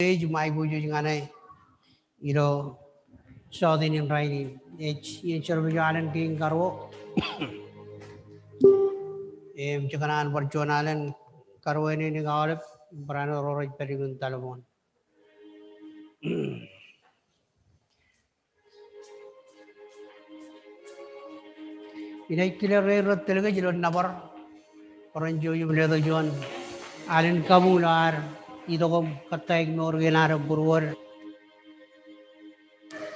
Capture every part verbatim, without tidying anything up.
ej im aiboojoj ñan e ilo jọteen in rainin. Ej iien service eo alen kein karuo im jekōṇaan bar juon alen karuo āinwōt aolep im barāinwōt ro rej pād ippān taḷboon. Inaaj kile ro rej tōl kōj ilo nōbar bwe ren jouj im letok juon alen kabuñ ilo ad itok im kōttāik mour kein ad im būruod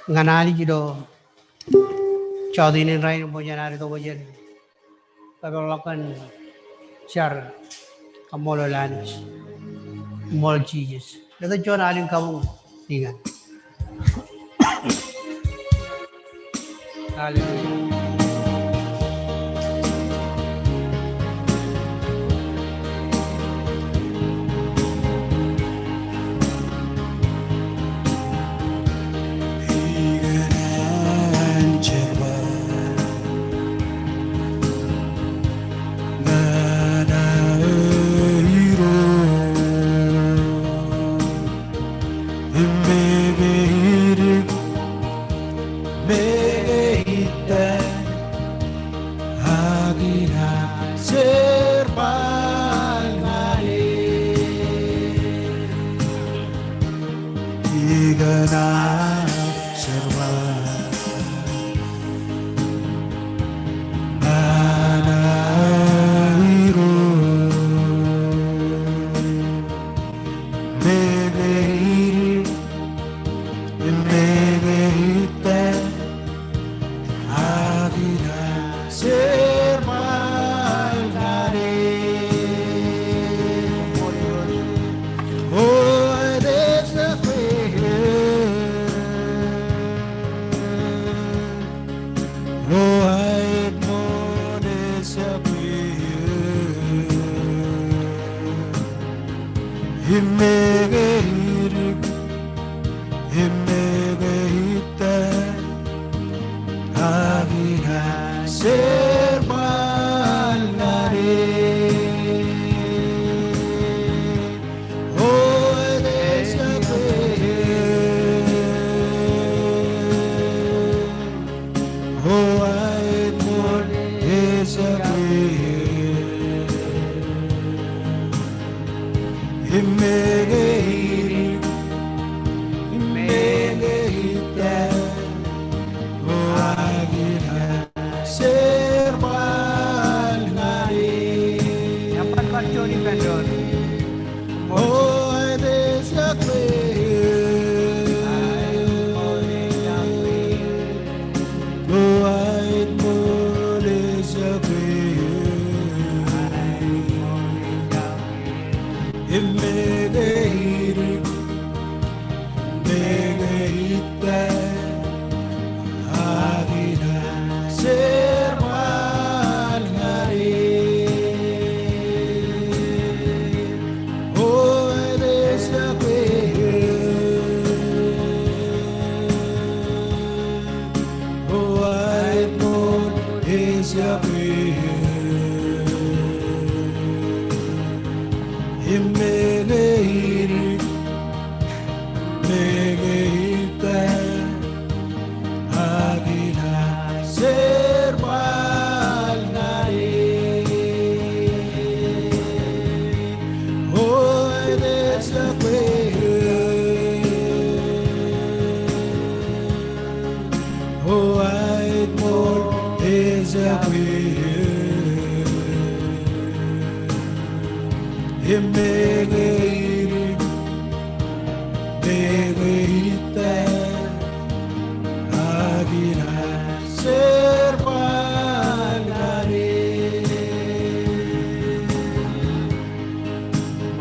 ñan Anij ilo jọteen in rainin bwe jen ad itok bwe jen kōpeḷḷọk kōn jar kaṃṃoolol Anij. Ṃool Jisōs. Letok juon alen kabuñ iññā. Hallelujah.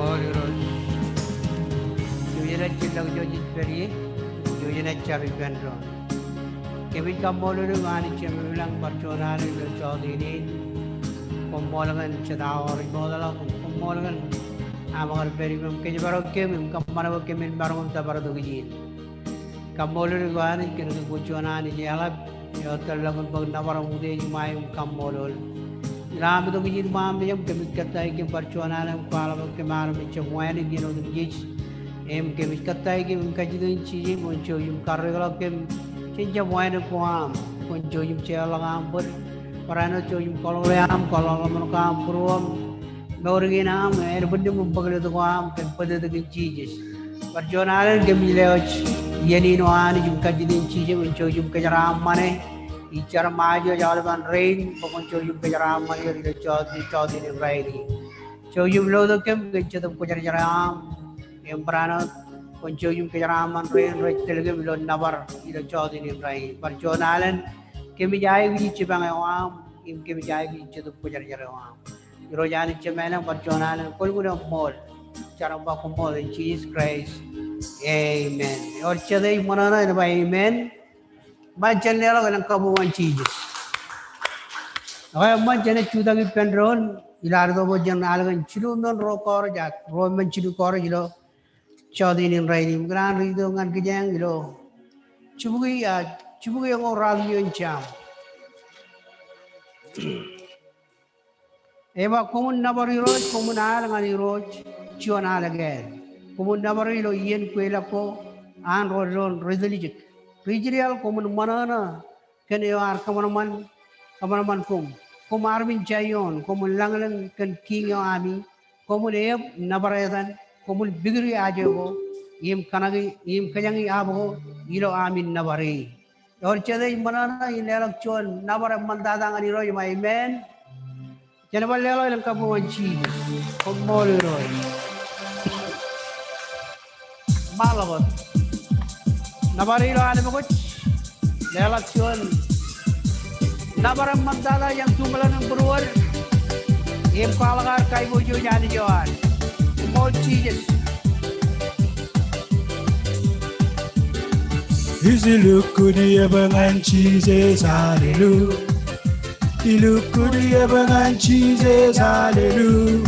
Ṃool Irooj. Ijo jenaaj jillọk ijo jej pād ie, ijo jenaaj jar ippān doon. Kōmij kaṃṃoolol eok Anij Jemem ilañ bar juon alen ilo jọteen in. Koṃṃool kōn jet awa rej mootḷọk, koṃṃool kōn aṃ kar pād ippām kōjparok kōm im kōṃṃan bwe kōmin maroñ in tōpar tok ijin. Kaṃṃoolol eok Anij kōn ke kwe juon Anij eḷap eo tōllọk im bōk nōbar im utiej im aikuj kaṃṃoolol. Ilo am itok ijin ṃaan mejaṃ kōmij kōttāik kōm bar juon alen kwaḷọk bwe kōm armej jab wānōk iien otemjej Im kōmij kōttāik kōm im kajjitōk in Jisōs bwe kwōn jouj im karreoḷọk kōm jān jab wānōk ko aṃ. Kwōn jouj im jeorḷọk aṃ bōd. Barāinwōt jouj im kōḷḷe aṃ, kōḷḷe ḷōmṇak aṃ, būruōṃ, mour kein aṃ, ānbwinnem im bōklōt ko aṃ kōn bōtōktōkin Jisōs. Bar juon alen kōmij lewōj iien in O Anij im kajjitōk in Jisōs bwe kwōn jouj im kōjeraaṃṃane. Ij jar im aje aolepen rein bwe kwōn jouj im kōjeraaṃṃan er ilo jota, jota in rainin. Jouj im lotok kōm kōn Jetōb Kwōjarjar eo aṃ. Im barāinwōt kwōn jouj im kōjeraaṃṃan rein rej tōl kōm ilo nōbar ilo jota in rainin. Bar juon alen kōmij aikuj jipañ eo aṃ im kōmij aikuj Jetōb Kwōjarjar eo aṃ. Irooj Anij Jemem ilañ, bar juon alen kwōlukkuun eṃṃool. Jar im ba koṃṃool in Jesus Christ. Amen. Ewōr jete ej ṃōṇōṇō en ba amen. Ṃae jen leḷọk elōñ kabuñ ñan Jisōs. Ekwe, ṃae jen jutak ippān doon ilo ad itok bwe jen al kōn jilu men ro kōroj ak ruo men jilu kōroj ilo jota in rainin. Im kōṇaan ri itok ñan kōjeañ ilo jibukwi, a, jibukwi eñoul ruwalitōk in Sam. Ej ba, koṃwin nōbar Irooj, koṃwin al ñan Irooj juon al kāāl. Koṃwin nōbar e ilo iien kweilọk ko an ro doon ri tiljek. Ri Israel, koṃwin ṃōṇōṇō kōn eo ear kōṃanṃan, kōṃanṃan koṃ. Koṃ armej in Zaion, koṃwin lañlōñ kōn Kiiñ eo ami. Koṃwin eab nōbar etan, koṃwin pikūri aje ko, im kōṇaki, im kōjañi ab ko ilo ami nōbar e. Ewōr jete ej ṃōṇōṇō in leḷọk juon nōbar eṃṃantata ñan Irooj, ṃae amen. Jen bar leḷọk elōñ kabuñ ñan Jisōs. Koṃṃool Irooj. Ṃaḷọk wōt. Nōbar ilo anemkwōj. Leḷọk juon nōbar eṃṃantata ñan tumḷan im būruod im kwaḷọk ad kaiboojoj Anij eo ad. Koṃṃool Jisōs. Ij lukkuun eō ñan Jisōs, hallelujah. Ij lukkuun eō ñan Jisōs, hallelujah.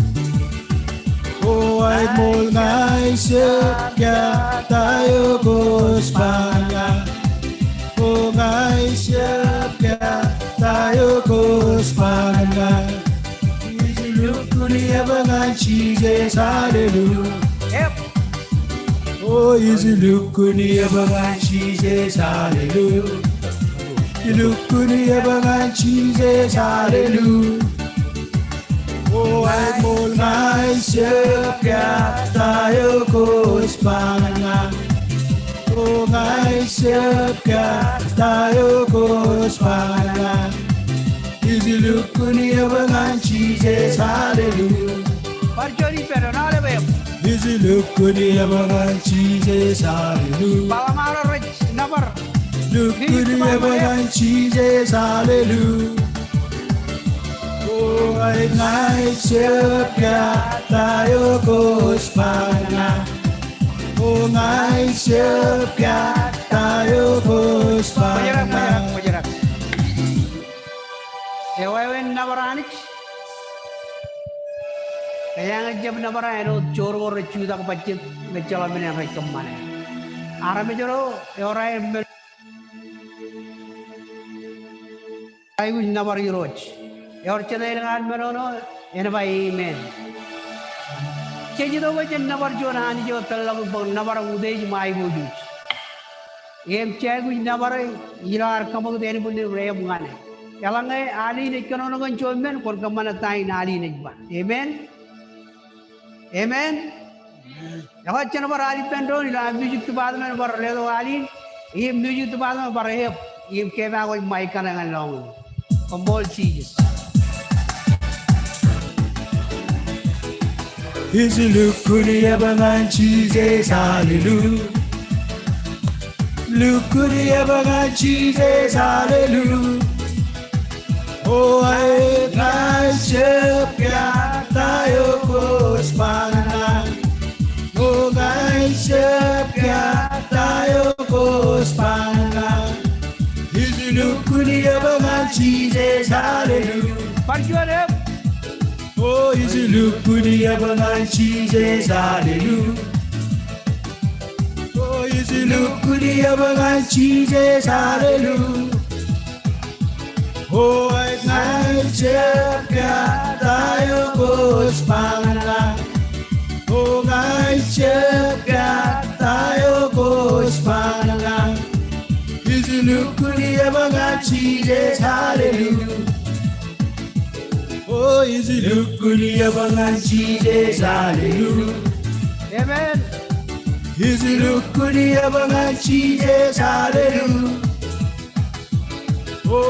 O aet ṃool ña ij jab kea ta eo kōj ba ñan ña. O ña ij jab kea ta eo kōj ba ñan ña. Ij lukkuun eō ñan Jisōs, hallelujah. Yep. O ij lukkuun eō ñan Jisōs, hallelujah. Ij lukkuun eō ñan Jisōs, hallelujah. O aet ṃool ña ij jab kea ta eo kōj ba ñan ña. O ña ij jab kea ta eo kōj ba ñan ña. Ij lukkuun eō ñan Jisōs, hallelujah. Bar juon ippān doon, aolep eō. Ij lukkuun eō ñan Jisōs, hallelujah. Baba Maro rej nōbar. Lukkuun eō ñan Jisōs, hallelujah. O ña ij jab kea ta eo kōj ba ñan ña. O ña ij jab kea ta eo kōj ba ñan ña. Kwōjerak, kwōjerak, kwōjerak. Ewāween nōbar Anij. Kōjeañ ejjab nōbar āinwōt joor ko rej jutak bajjek ñe jeḷā men eṇ rej kōṃṃane. Armej ro ewōr aer men aikuj nōbar Irooj. Ewōr jete elōñ ad menono en ba amen. Jej itok bwe jen nōbar juon Anij eo tōlḷọk bwe nōbar utiej im aiboojoj. Im jej aikuj nōbar e ilo ad kōṃakūt ānbwinnin rein ñan e. Eḷaññe al in ej kōnono kōn juon men, kwōn kōṃṃane ta in al in ej ba. Amen. Amen. Ekwe jen bar al ippān doon ilo aō music department bar letok al in. Im music department bar eab im kepaak wōj mic kaṇe ñan lọñiṃ. Koṃṃool Jisōs. Ij lukkuun eō ñan Jisōs, hallelujah. Lukkuun eō ñan Jisōs, hallelujah. O aet ña ij jab kea ta eo kōj ba ñan ña. O ña ij jab kea ta eo kōj ba ñan ña. Ij lukkuun eō ñan Jisōs, hallelujah. Bar juon eab. O ij lukkuun eō ñan Jisōs, hallelujah. O ij lukkuun eō ñan Jisōs, hallelujah. O aet ña ij jab kea ta eo kōj ba ñan ña. O ña ij jab kea Lukkuun eban ñan Jisōs, hallelujah. O, ij lukkuun eban ñan Jisōs, hallelujah. Amen. Ij lukkuun eban ñan Jisōs, hallelujah. O,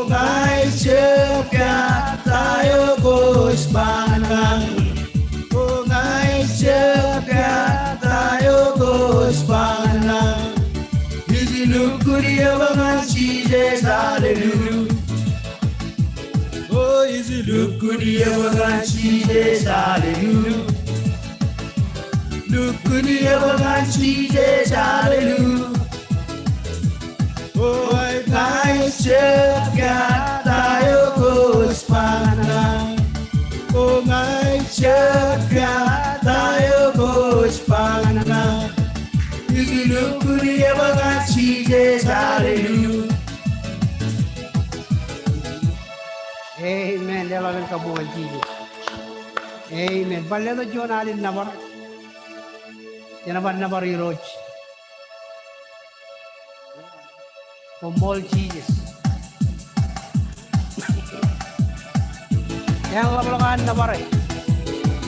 ña ij jab kōttar eo kōj ba ñan ña. O, ña ij jab kōttar eo kōj ba ñan ña. Ij lukkuun eban ñan Jisōs, hallelujah. O, ij lukkuun eban ñan Jisōs, hallelujah. Lukkuun eban ñan Jisōs, hallelujah. O, ña ij jab kōttar eo kōj ba ñan ña. O, ña ij jab kōttar eo kōj ba ñan ña. Ij lukkuun eban ñan Jisōs, hallelujah. Amen. Leḷọk en kabuñ ñan Jisōs. Amen. Bar letok juon alen nōbar. Jenaaj bar nōbar Irooj. Koṃṃool Jisōs. Eḷapḷọk an nōbar e.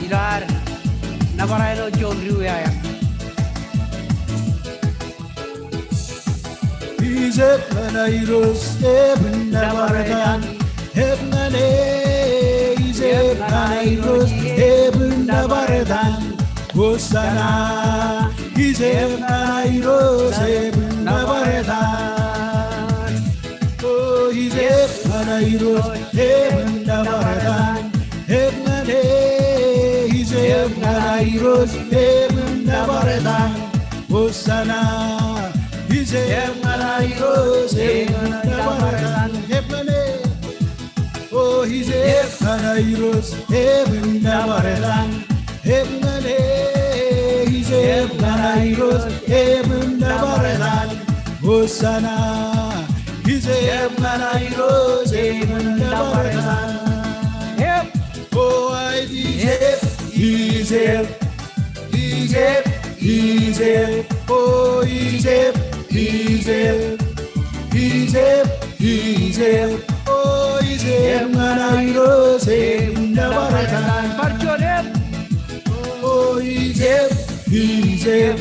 Ilo ad nōbar āinwōt juon ri-wiaeak. Ijeb ñan Irooj, eban nōbar etan. Eb ñan e, ijeb ñan Irooj, eban nōbar etan. Hosanna, ijeb ñan Irooj, eban nōbar etan. O, ijeb ñan Irooj, eban nōbar etan. Eb ñan e, ijeb ñan Irooj, eban nōbar etan. Hosanna, ijeb ñan Irooj, eban nōbar etan. Eb ñan e, o, ijeb ñan Irooj, eban nōbar etan. Eb ñan e, ijeb ñan Irooj, eban nōbar etan. Hosanna, ijeb ñan Irooj, eban nōbar etan. Eb. O, ij ijeb, ijeb, ijeb, ijeb, o, ijeb, ijeb, ijeb, ijeb, o, ijeb ñan Irooj, eban nōbar etan. Bar juon eb. O, ijeb, ijeb,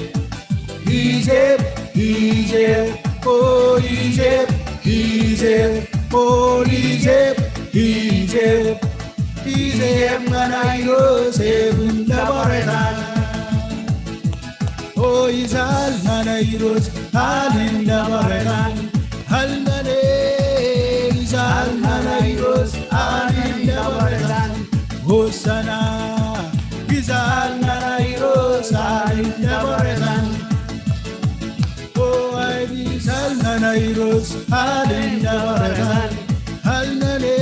ijeb, ijeb, o, ijeb, ijeb, o, ijeb, ijeb. Ijeb ñan Irooj, eban nōbar etan. O, ij al ñan Irooj, al in nōbar etan. Al ñan e, ij al ñan Irooj, al in nōbar etan. Hosanna, ij al ñan Irooj, al in nōbar etan. O, ij al ñan Irooj, al in nōbar etan. Al ñan e,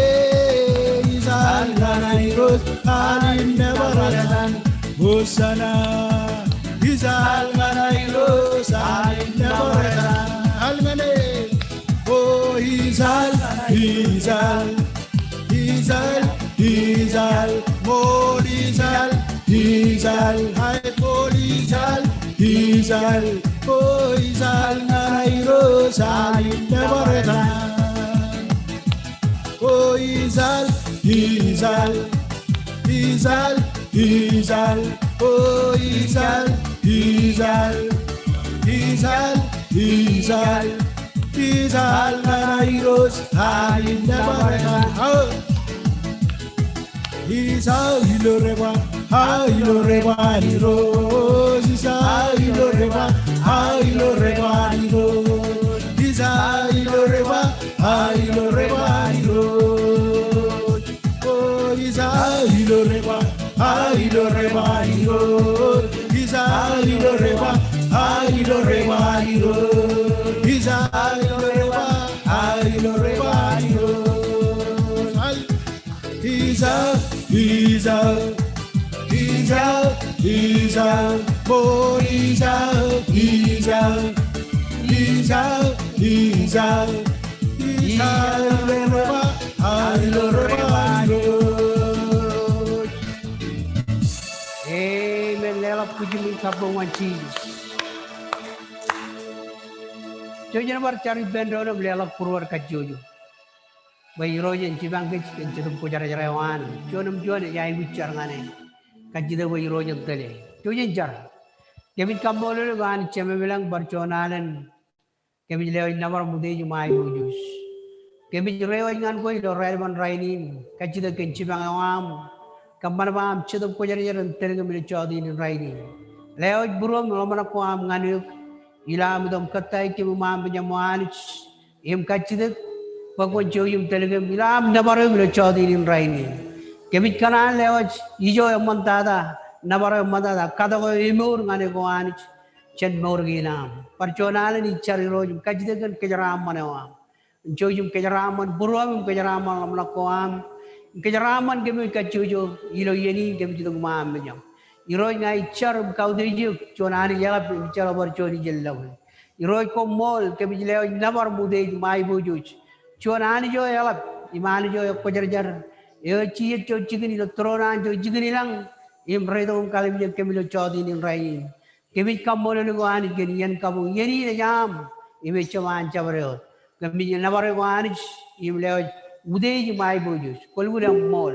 ij al ñan Irooj, al in nōbar etan. Hosanna, ij al ñan Irooj, al in nōbar etan. Al ñan e, o, ij al, ij al. Ij al, ij al, ṃool ij al, ij al, hai ṃool ij al, ij al, o ij al ñan Irooj al in nōbar etan. O ij al, ij al, ij al, ij al, o ij al, ij al, ij al, ij al. Ij al ñan Irooj al in nōbar etan. Ij al ilo reba, al ilo reba an Irooj. Ij al ilo reba, al ilo reba an Irooj. Ij al ilo reba, al ilo reba an Irooj. O ij al ilo reba, al ilo reba an Irooj. Ij al ilo reba, al ilo reba an Irooj. Ij al ilo reba, al ilo reba an Irooj. Ij al, ij al, ij al, ij al, ṃool ij al, ij al, ij al, ij al. Ij al ilo reba, al ilo reba an Irooj. Amen. Leḷọk bwijin in kabbokbok ñan Jisōs. Jej jen bar jar ippān doon im leḷọk būruod kajjojo. Bwe Irooj en jipañ kōj kōn Jetōb Kwōjarjar eo an. Juon im juon ej aikuj jar ñan e. Kajjitōk bwe Irooj en tōl e. Jej jen jar. Kōmij kaṃṃoolol eok Anij Jemem ilañ bar juon alen kōmij lewōj nōbar im utiej im aiboojoj. Kōmij reiwōj ñan kwe ilo raelepen rainin. Kajjitōk kōn jipañ eo aṃ. Kōṃṃan bwe aṃ Jetōb Kwōjarjar en tōl kōm ilo jọteen in rainin. Lewōj būruōm im ḷōmṇak ko aṃ ñan eok ilo am itok im kōttāik kōm im aṃ mejaṃ O Anij. Im kajjitōk bwe kwōn jouj im tōl kōm ilo am nōbar eok ilo jọteen in rainin. Kōmij kōṇaan lewōj ijo eṃṃantata, nōbar eo eṃṃantata, katok eo emour ñan eok O Anij. Jān mour kein am. Bar juon alen ij jar Irooj im kajjitōk kōn kōjeraaṃṃan eo aṃ. Im jouj im kōjeraaṃṃan būruōm im kōjeraaṃṃan ḷōmṇak ko aṃ. Im kōjeraaṃṃan kōm kajjojo ilo iien in kōmij itok im aṃ mejaṃ. Irooj ña ij jar im kautiej eok juon Anij eḷap im ejjeḷọk bar juon ijellọkwe. Irooj koṃṃool kōmij lewōj nōbar im utiej im aiboojoj. Juon Anij eo eḷap im Anij eo ekwōjarjar. Eo ej jijet juon jikin ilo tūroon an juon jikin ilañ. Im reitok im kalimjek kōm ilo jọteen in rainin. Kōmij kaṃṃoolol eok Anij kōn iien kabuñ, iien in ej aṃ im ejjab an jabdewōt. Kōmij nōbar eok Anij im lewōj utiej im aiboojoj. Kwōlukkuun eṃṃool.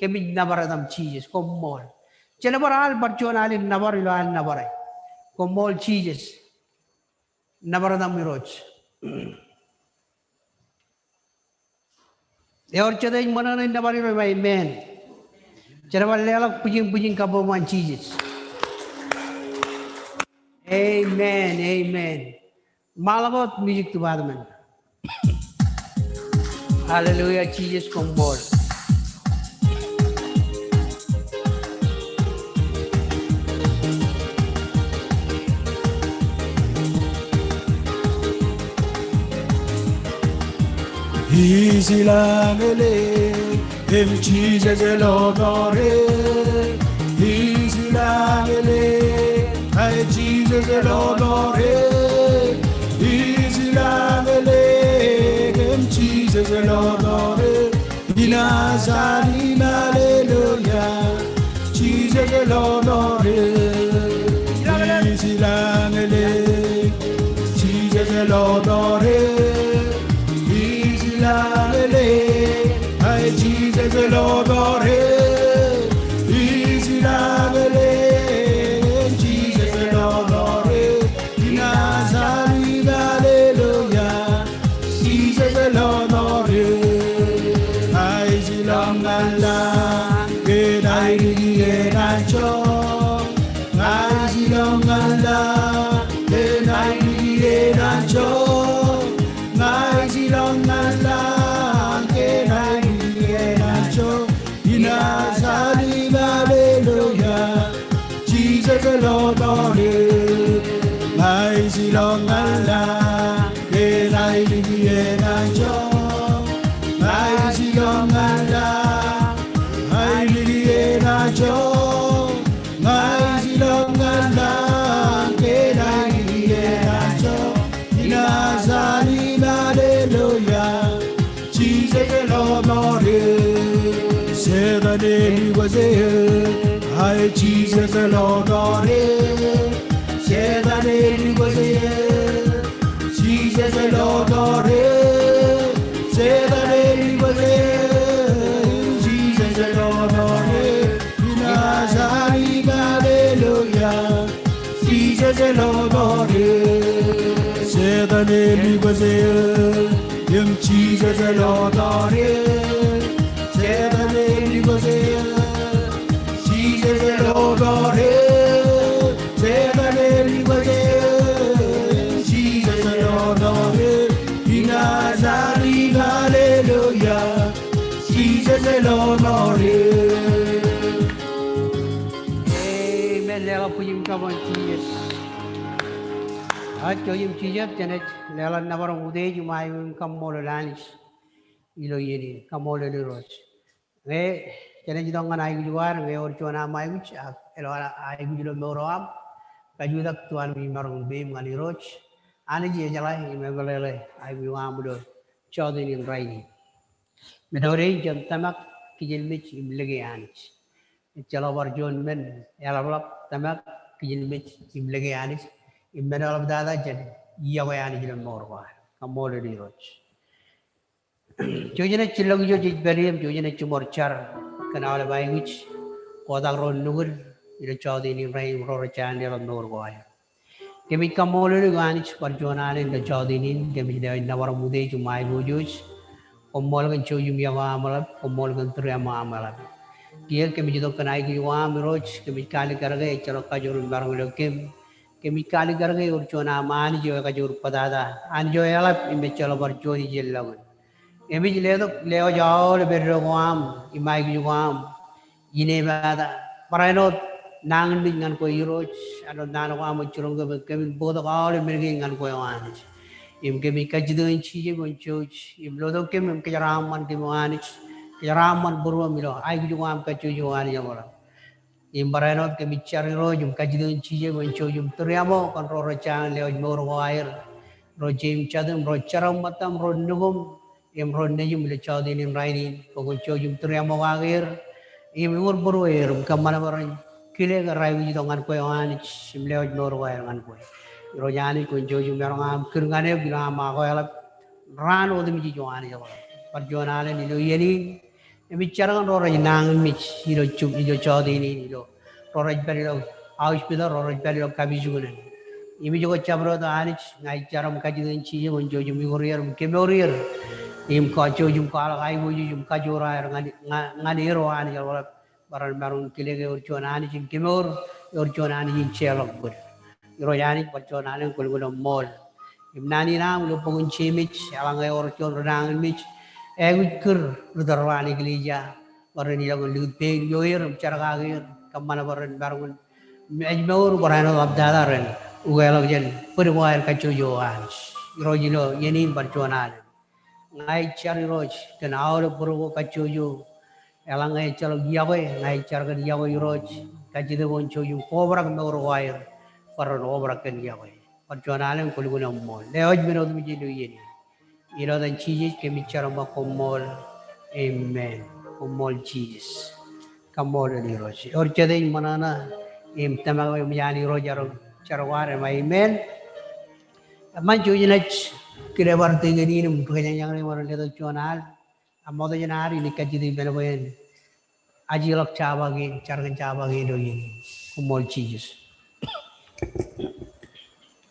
Kōmij nōbar etaṃ Jisōs, koṃṃool. Jen bar al bar juon alen nōbar ilo an nōbar e. Koṃṃool Jisōs. Nōbar etaṃ Irooj. Ewōr jet ej ṃōṇōṇō in nōbar Irooj ba amen. Jen bar leḷọk bwijin bwijin kabbokbok ñan Jisōs. Amen, amen. Ṃaḷọk wōt music department. Hallelujah, Jisōs koṃṃool. Ij ilañ elōñ im Jisōs ej ḷotak eo. Ij ilañ elōñ, ij Jisōs ej ḷotak eo. Ij ilañ elōñ im Jisōs ej ḷotak eo. Inaaj al im hallelujah. Jisōs ej ḷotak eo. Ij ilañ elōñ. Jisōs ej ḷotak eo. Ij ilañ elōñ. Ij Jisōs ej ḷotak eo. Ij ilañ elōñ. Jisōs ej ḷotak eo. Inaaj al im hallelujah. Jisōs ej ḷotak eo. Ij ilọk ñan lañ kōn aelōñ enaaj joñ. Ij ilọk ñan lañ kōn aelōñ enaaj joñ. Ij ilọk ñan lañ kōn aelōñ enaaj joñ. Inaaj al im hallelujah. Jisōs ej ḷotak eo. Ij ilọk ñan lañ kōn aelōñ enaaj joñ. Ij ilọk ñan lañ, aelōñ enaaj joñ. Ij ilọk ñan lañ kōn aelōñ enaaj joñ. Inaaj al im hallelujah. Jisōs ej ḷotak eo. Setan ej likwōj eō. Ij Jisōs ej ḷotak eo. Setan ej likwōj eō. Jisōs ej ḷotak eo. Setan ej likwōj eō. Jisōs ej ḷotak eo. Inaaj al im hallelujah. Jisōs ej ḷotak eo. Setan ej likwōj eō. Im Jisōs ej ḷotak eo. Setan ej likwōj eō. Jisōs ej ḷotak eo. Setan ej likwōj eō. Jisōs ej ḷotak eo. Inaaj al im hallelujah. Jisōs ej ḷotak eo. Amen. Leḷọk bwijin kabbokbok ñan Jisōs. Ak jouj im jijet, jenaaj leḷọk nōbar im utiej im aikuj im kaṃṃoolol Anij ilo iien in. Kaṃṃoolol Irooj. Ñe jenaaj itok ñan aikuj ko ad, ñe ewōr juon aṃ aikuj, ak eḷap aikuj ilo mour eo aṃ, kajutak tuanbwijin maroñ in peim ñan Irooj. Anij ej jeḷā im emeḷeḷe aikuj eo aṃ ilo jọteen in rainin. Im āinwōt in jen tōmak kijenmej im lōke Anij. Ejjeḷọk bar juon men eḷapḷap, tōmak kijenmej im lōke Anij. Im men eḷaptata jān yokwe Anij ilo mour ko ad. Kaṃṃoolol Irooj. Jouj im jen ilọk ijo jej pād ie im jouj im jen jiṃor jar kōn aolep aikuj, kotak ro nukūd ilo jọteen in rainin, ro rej jañin leḷọk mour ko aer. Kōmij kaṃṃoolol eok Anij bar juon alen ilo jọteen in, kōmij lewōj nōbar im utiej im aiboojoj. Koṃṃool kōn jouj im yokwe aṃ eḷap, koṃṃool kōn tūriaṃo aṃ eḷap. Kiiō kōmij itok kōn aikuj ko aṃ Irooj, kōmij kaalikkar ke ejjeḷọk kajoor im maroñ ilo kōm. Kōmij kaalikkar ke ewōr juon aṃ Anij eo ekajoor bōtata, Anij eo eḷap im ejjeḷọk bar juon ijellọkin. Kōmij letok, lewōj aolep eddo ko aṃ im aikuj ko aṃ, inepata, barāinwōt nañinmej ñan kwe Irooj, āinwōt naan ko aṃ ej jiroñ kōm, kōmin bōktok aolep men kein ñan kwe O Anij. Im kōmij kajjitōk in Jisōs bwe kwōn jouj im lotok kōm im kōjeraaṃṃan kōm O Anij, kōjeraaṃṃan būruōm ilo aikuj ko aṃ kajjojo O Anij eḷap. Im barāinwōt kōmij jar Irooj im kajjitōk in Jisōs bwe kwōn jouj im tūriaṃo kōn ro rej jañin lewōj mour ko aer, ro jeiū im jatū im ro jerọm ṃōttan, ro nukūṃ im ro nejūṃ ilo jọteen in rainin, bwe kwōn jouj im tūriaṃo kake er im uñūr būrueer im kōṃṃan bwe ren kile ke raikuj itok ñan kwe O Anij im lewōj mour ko aer ñan kwe. Irooj Anij, kwōn jouj im maroñ aṃ kūr ñan eok ilo aṃ akoeḷap raan otemjej O Anij eḷap. Bar juon alen ilo iien in, im ij jar kōn ro rej nañinmej ilo jọteen in, ilo ro rej pād ilo hospital, ro rej pād ilo kapijuknen. Im ijoko jabdewōt O Anij, ña ij jar im kajjitōk in Jisōs bwe kwōn jouj im uñūr er im kemour er im kwōn jouj im kwaḷọk aiboojoj im kajoor aer ñan, ñan, ñan er O Anij eḷap. Bar ren maroñ kile ke ewōr juon Anij in kemour, ewōr juon Anij in jeorḷọk bōd. Irooj Anij, bar juon alen kwōlkwōl eṃṃool. Im naan in aṃ ilo bok in Jemes, eḷaññe ewōr juon ri nañinmej, āinwōt kūr ri tōl ro an eklejia, bwe ren ilọk in likūt pein ioer im jar kake er, kōṃṃan bwe ren maroñ in ājmour, barāinwōt ḷaptata ren ukeḷọk jān bōd ko aer kajjojo O Anij. Irooj, ilo iien in bar juon alen, ña ij jar Irooj kōn aolep bōro ko kajjojo, eḷaññe ejjeḷọk yokwe, ña ij jar kōn yokwe Irooj, kajjitōk bwe kwōn jouj im kobrak mour ko aer bwe ren obrak kōn yokwe. Bar juon alen kwōlkwōl eṃṃool. Lewōj men otemjej ilo iien in. Ilo etan Jisōs kōmij jar im ba koṃṃool. Amen. Koṃṃool Jisōs. Kaṃṃoolol Irooj. Ewōr jet ej ṃōṇōṇō im tōmak eo eṃōj an Irooj erom jar ko ad, im amen. Eṃṃan, jouj im naaj kile bar tikōn in im ri kōjañjañ rein bar letok juon al. Ak ṃokta jān ad, inaaj kajjitōk ippān bwe en ajilọk jabdewōt kein, jar kōn jabdewōt kein ilo iien in. Koṃṃool Jisōs.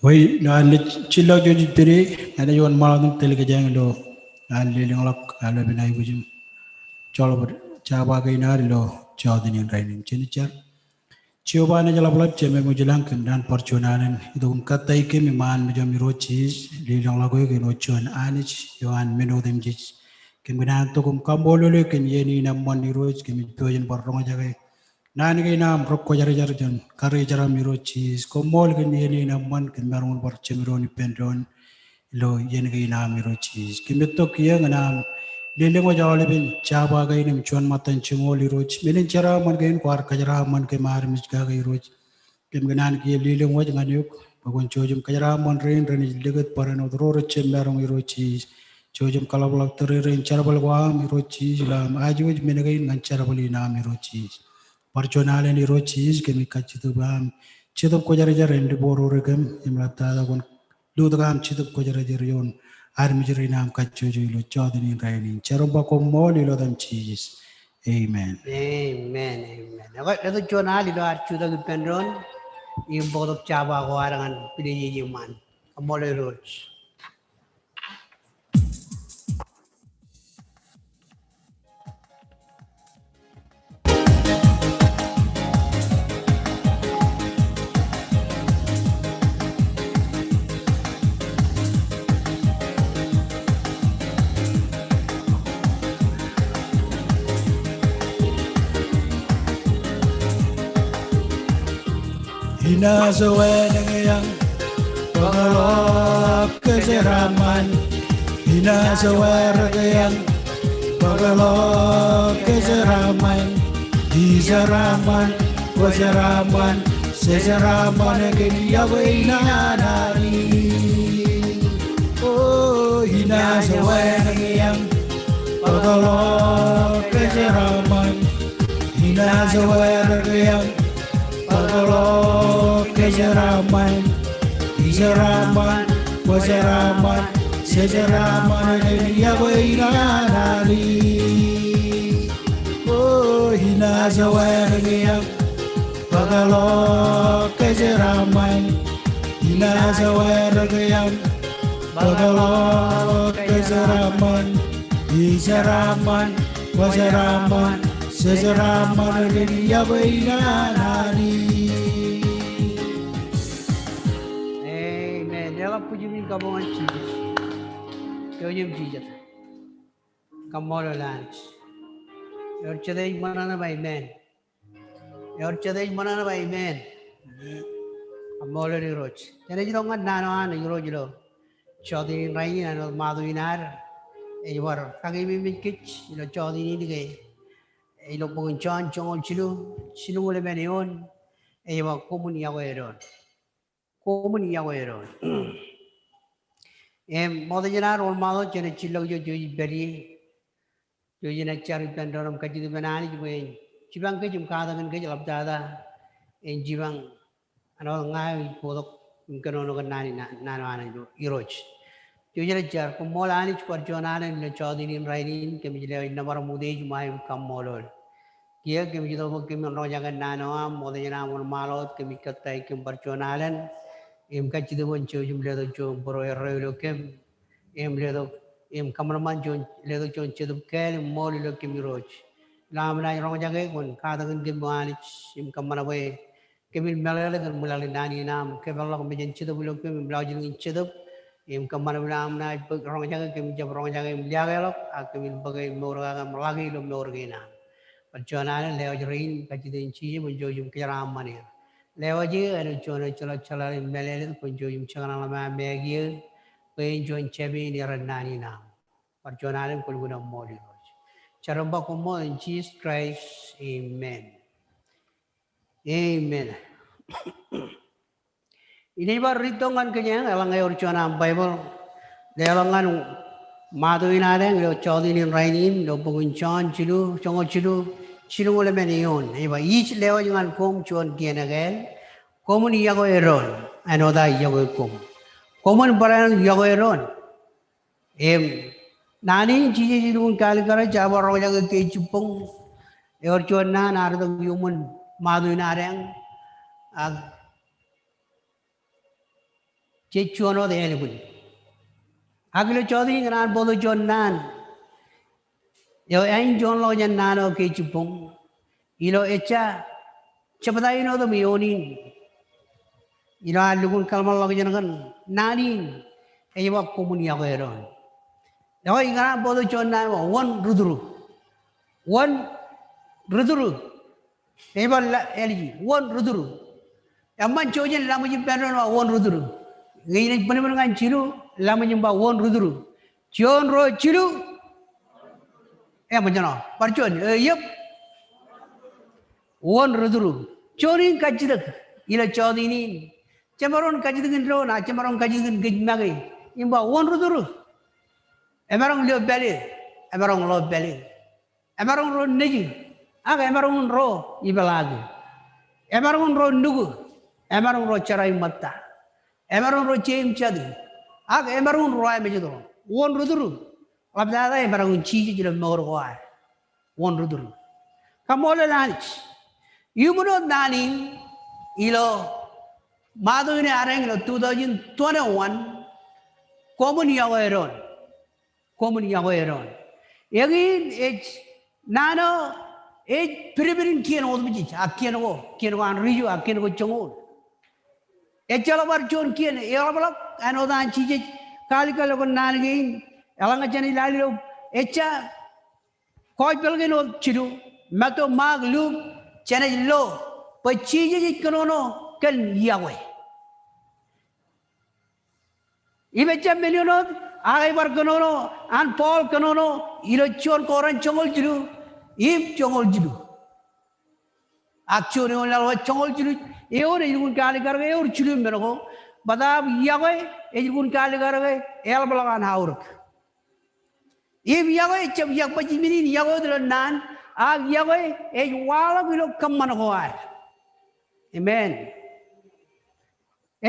Bwe ilo ad naaj jillọk jouj im pād ie, inaaj wōnṃaanḷọk im tōl kōjeañ ilo ad lelōñḷọk aolepen aikuj im joḷọk bōd jabdewōt kein ad ilo jọteen in rainin. Jen jar. Jeova Anij ḷapḷap, Jemem eo ilañ, kōm dān bar juon alen itok im kōttāik kōm iṃaan mejaṃ Irooj Jisōs, lelōñḷọk eok en wōt juon Anij eo an men otemjej. Kōm kōṇaan tok im kaṃṃoolol eok kōn iien in eṃṃan Irooj, kōmij pojak in bar roñjake naan kein aṃ rekwōjarjar jān karijeraṃ Irooj Jisōs. Koṃṃool kōn iien in eṃṃan, kōm maroñ in bar jemdoon ippān doon ilo iien kein aṃ Irooj Jisōs. Kōmij itok kiiō ñan aṃ lelōñwōj aolepen jabdewōt kein im juon ṃōttan jiñoul Irooj. Men in jeraaṃṃan kein kwaar kōjeraaṃṃan kōm armej kake Irooj. Kōm kōṇaan kiiō lelōñwōj ñan eok bwe kwōn jouj im kōjeraaṃṃan rein renaaj likūt barāinwōt ro rej jab maroñ Irooj Jisōs. Jouj im kaḷapḷọk tōre rein jerbal ko aṃ Irooj Jisōs, ilo aṃ ajuj men kein ñan jerbal in aṃ Irooj Jisōs. Bar juon alen Irooj Jisōs, kōmij kajjitōk bwe aṃ Jetōb Kwōjarjar en liboorōk kōm im ḷaptata kwōn lutōk aṃ Jetōb Kwōjarjar ioon armej rein aṃ kajjojo ilo jọteen in rainin. Jar im ba koṃṃool ilo etan Jisōs. Amen. Amen. Amen. Ekwe, letok juon al ilo ad jutak ippān doon im bōktok jabdewōt ko ad ñan pilej ej iṃaan. Koṃṃool Irooj. Inaaj wanōñ eañ bōkḷọk kōjeraaṃṃan. Inaaj warōk eañ bōkḷọk kōjeraaṃṃan. Ijeraaṃṃan, kwōjeraaṃṃan, jejeraaṃṃan kōn yokwe in an Anij. O, inaaj wanōñ eañ bōkḷọk kōjeraaṃṃan. Inaaj warōk eañ bōkḷọk kōjeraaṃṃan. Ijeraaṃṃan, Kwōjeraaṃṃan, jejeraṃṃan ren yokwe in an Anij. O, inaaj wāween eō, bōkḷọk kōjeraaṃṃan. Inaaj wāween eō, bōkḷọk kōjeraaṃṃan. Ijeraaṃṃan, kwōjeraaṃṃan, jejeraṃṃan ren yokwe in an Anij. Amen. Leḷọk bwijin in kabuñ ñan Jisōs. Jouj im jijet. Kaṃṃoolol Anij. Ewōr jet ej ṃōṇōṇō ba amen. Ewōr jet ej ṃōṇōṇō ba amen. Kaṃṃoolol Irooj. Jenaaj itok ñan naan eo an Irooj ilo jọteen in rainin āinwōt ṃato in ad ej bar kakememej kōj ilo jọteen in ke ilo bok in Jon joñoul jilu, jilñuul emān eoon, ej ba koṃwin yokwe doon. Koṃwin yokwe doon. Im ṃokta jān ad wōnṃaanḷọk jenaaj jillọk ijo jouj im pād ie. Jouj im jar ippān doon im kajjitōk ippān Anij bwe en jipañ kōj im katakin kōj ḷaptata en jipañ āinwōt ña ij bōktok im kōnono kōn naan in, naan eo an Irooj. Jouj im jar. Koṃṃool Anij bar juon alen ilo jọteen in rainin, kōmij lewōj nōbar im utiej im aikuj kaṃṃoolol. Kiiō kōmij itok bwe kōmin roñjake naan eo aṃ, ṃokta jān aṃ wōnṃaanḷọk, kōmij kōttāik kōm bar juon alen im kajjitōk bwe en jouj im letok juon būruerreo ilo kōm im letok im kōṃanṃan juon, letok juon jetōb kāāl im ṃool ilo kōm Irooj. Ilo aṃ naaj roñjake kwōn katakin kōm O Anij im kōṃṃan bwe kōmin meḷeḷe kōn ṃwilaḷ in naan in aṃ. Kōpeḷḷọk mejān jetōb ilo kōm im lọjilñin jetōb im kōṃṃan bwe ilo aṃ naaj bōk roñjake kōmin jab roñjake im liaakḷọk, ak kōmin bōke im mour kake im ḷak ilo mour kein am. Bar juon alen lewōj rein im kajjitōk in Jisōs bwe en jouj im kōjeraaṃṃan er. Lewōj eō āinwōt juon eo ejjeḷọk jeḷāḷọk im mālōtlōt, kwōn jouj im jekōṇaan ḷōṃa make eō bwe en juon jāpe in eran naan in aṃ. Bar juon alen kwōlukkuun eṃṃool Irooj. Jar im ba koṃṃool in Jesus Christ. Amen. Amen. Inaaj bar riit tok ñan kōjeañ, eḷaññe ewōr juon aṃ Baibōḷ, leḷọk ñan ṃato in adeañ ilo jọteen in rainin, ilo bok in Jon jilu, joñoul jilu, jilñuul emān eoon. Ej ba, ij lewōj ñan koṃ juon kien ekāāl, koṃwin yokwe doon āinwōt aō yokwe koṃ. Koṃwin barāinwōt yokwe doon. Im naan in Jisōs ej lukkuun kaalikkar, jab bar roñjake ke ej jibboñ. Ewōr juon naan ear itok iuṃwin ṃato in adeañ, ak jej juon wōt ālikin. Ak ilo jọteen in kōṇaan bōktok juon naan eo āinjuonḷọk jān naan eo ke ej jibboñ. Ilo ejja jebta in otem eoon in, ilo ad lukkuun kōḷmānḷọkjeṇ kōn naan in, ej ba koṃwin yokwe doon. Eo ikōṇaan bōktok juon naan ba wōn rūturu. Wōn rūturu. Ej bar la-, āliji, wōn rūturu. Eṃṃan jouj im laṃōj ippān doon ba wōn rūturu. Ñe inaaj bōnbōn ñan jilu, laṃōj im ba wōn rūturu. Juon, ruo, jilu. Eṃōjṇọ. Bar juon, eō, eō. Wōn rūturu. Juon in kajjitōk ilo jọteen in. Jemaroñ kajjitōkin doon, ak jemaroñ kajjitōkin kōj make. Im ba wōn rūturu. Emaroñ lio pāle. Emaroñ ḷo pāle. Emaroñ ro nejū, ak emaroñ in ro ipeḷaake. Emaroñ in ro nuku, emaroñ ro jerọwiṃṃan ta. Emaroñ ro jeim jatū, ak emaroñ in ro amejeto. Wōn rūturu, ḷaptata emaroñ in Jisōs ilo mour ko ad. Wōn rūturu. Kaṃṃoolol Anij. Iuṃwin wōt naan in ilo ṃato in adeañ ilo two thousand twenty-one, koṃwin yokwe doon. Koṃwin yokwe doon. Eñin ej naan eo ej pidpid in kien otemjej, ak kien ko, kien ko an riju, ak kien ko joñoul. Ejjeḷọk bar juon kien eḷapḷọk āinwōt an Jisōs kaalikkar ḷọk kōn naan kein, eḷaññe jenaaj lale ilo ejja Gospel kein otemjej, Matu, Mak, Luk, jenaaj lo bwe Jisōs ej kōnono kōn yokwe. Im ejjab men eo wōt, ak ej bar kōnono, an Paul kōnono, ilo juon Korint joñoul jilu, im joñoul jilu. Ak juon eoon laḷ wōt joñoul jilu, eoon ej lukkuun kaalikkar ke ewōr jilu men ko, bōtaab yokwe ej lukkuun kaalikkar ke eḷapḷọk an aorōk. Im yokwe ejjab iọkwe baj men in, yokwe wōt ilo naan, ak yokwe ej waḷọk ilo kōṃṃan ko ad. Amen.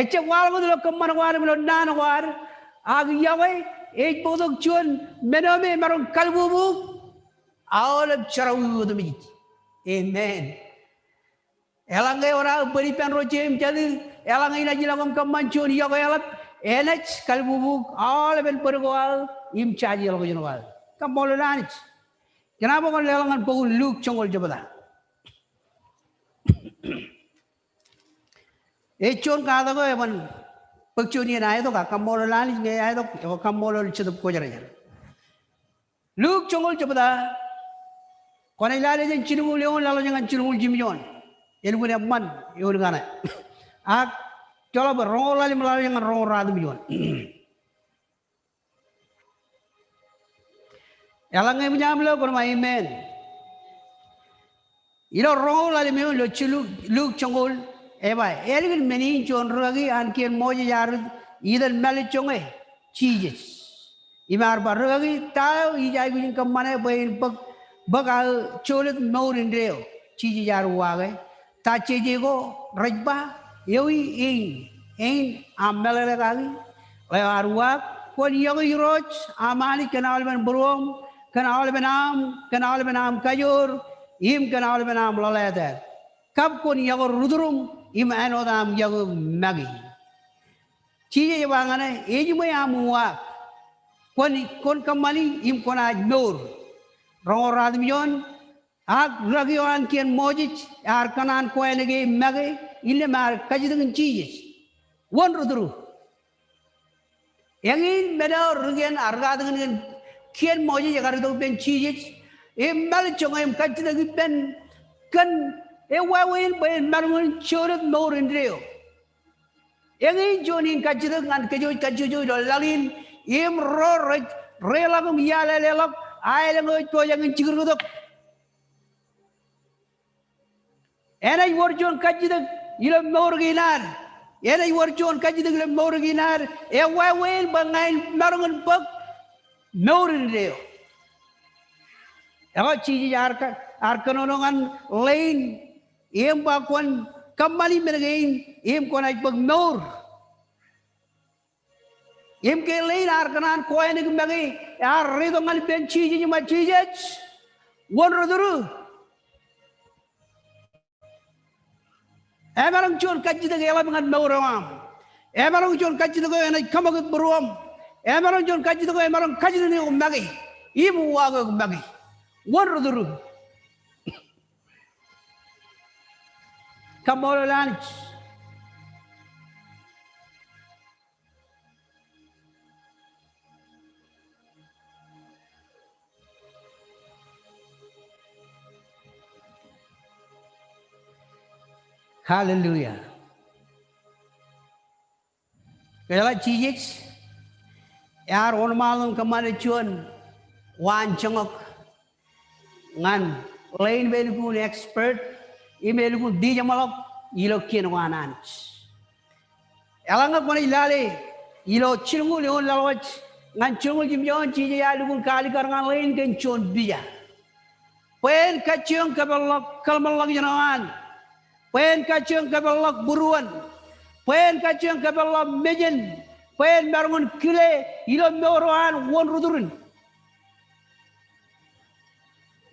Ejjab waḷọk wōt ilo kōṃṃan ko ad im ilo naan ko ad, Ak yokwe ej bōktok juon men eo me emaroñ kalbubu aolep jerọwiwi otemjej. Amen. Eḷaññe ewōr aō bōd ippān ro jeiū im jatū, eḷaññe inaaj ilọk im kōṃṃan juon yokwe eḷap, enaaj kalbubu aolepen bōd ko aō im jajeḷọkjeṇ ko aō. Kaṃṃoolol Anij. Kōn aṃ bwe kwōn leḷọk ñan bok in Luk joñoul jebta. Ej juon katak eo eban bōk juon iien aetok, ak kaṃṃoolol Anij ñe aetok, ekwe kaṃṃoolol Jetōb Kwōjarjar. Luk joñoul jebta, kwōnaaj lale jān jilñuul eoon laḷ wōj ñan jilñuul jimjuon. Elukkuun eṃṃan eoon kaṇe. Ak joḷọk bwe roñoul ḷalem laḷ wōj ñan roñoul ratimjuon. Eḷaññe eṃōj aṃ lo kwōn ba amen. Ilo roñoul ḷalem eo ilo jilu-, Luk joñoul, eba, ālikin men in juon rūkaki an kien Moses ear itok itan mālejjoñ e, Jisōs. Im ear ba, rūkaki, ta eo ij aikuj in kōṃṃane bwe in bōk, bōk aō jolōt mour indeeo? Jisōs ear uwaake, ta jeje ko rej ba? Ewi ein, ein aṃ meḷeḷe kaki? Ḷeo ear uwaak, kwōn yokwe Irooj aṃ Anij kōn aolepen būruōṃ, kōn aolepen aṃ, kōn aolepen aṃ kajoor, im kōn aolepen aṃ ḷōḷātāt. Kab kwōn yokwe ri-tūrūṃ im āinwōt aṃ yokwe make. Jisōs ej ba ñan e, ejiṃwe aṃ uwaak. Kwōn, kwōn kōṃṃani im kwōnaaj mour. Roñoul ratimjuon, ak rūkaki eo an kien Moses ear kōṇaan kweene ke make, innām ear kajjitōk ñan Jisōs. Wōn ri-tūrū? Eñin men eo ri kien, a, rūkaki an kien Moses ekar itok ippān Jisōs, im mālejjoñ e im kajjitōk ippān kōn ewāween bwe en maroñ in jolōt mour indeeo. Eñin juon in kajjitōk ñan kōj kajjojo ilo laḷ in, im ro rej reḷọk im iaḷeḷeḷọk, a elōñ eo ej pojak in jikrōktok. Enaaj wōr juon kajjitōk ilo mour kein ad. Enaaj wōr juon kajjitōk ilo mour kein ad. Ewāween bwe ña in maroñ in bōk mour indeeo. Ekwe Jisōs ear ka-, ear kōnono ñan ḷein, im ba kwōn kōṃṃani men kein, im kwōnaaj bōk mour. Im ke ḷein ear kōṇaan kweene ke make, ear reitok ñan ippān Jisōs im ba, Jisōs, wōn ri-tūrū? Emaroñ juon kajjitōk eḷap ñan mour eo aṃ? Emaroñ juon kajjitōk eo enaaj kōṃakūt būruōṃ? Emaroñ juon kajjitōk eo emaroñ kajjitōk eok make im uwaak eok make? Wōn ri-tūrū? Kaṃṃoolol Anij. Hallelujah. Kōjeḷā, Jisōs ear wōnṃaanḷọk im kōṃṃane juon waanjoñak ñan ḷein me elukkuun expert im elukkuun tijeṃḷọk ilo kien ko an Anij. Eḷaññe kwōnaaj lale ilo jilñuul eoon laḷ wōj ñan jilñuul jimjuon, Jisōs ear lukkuun kaalikkar ñan ḷein kōn juon pija. Bwe en kajjioñ kōpeḷḷọk kōḷmānḷọkjeṇ eo an. Bwe en kajjioñ kōpeḷḷọk būruon. Bwe en kajjioñ kōpeḷḷọk mejān. Bwe en maroñ in kile ilo mour eo an wōn ri-tūrin.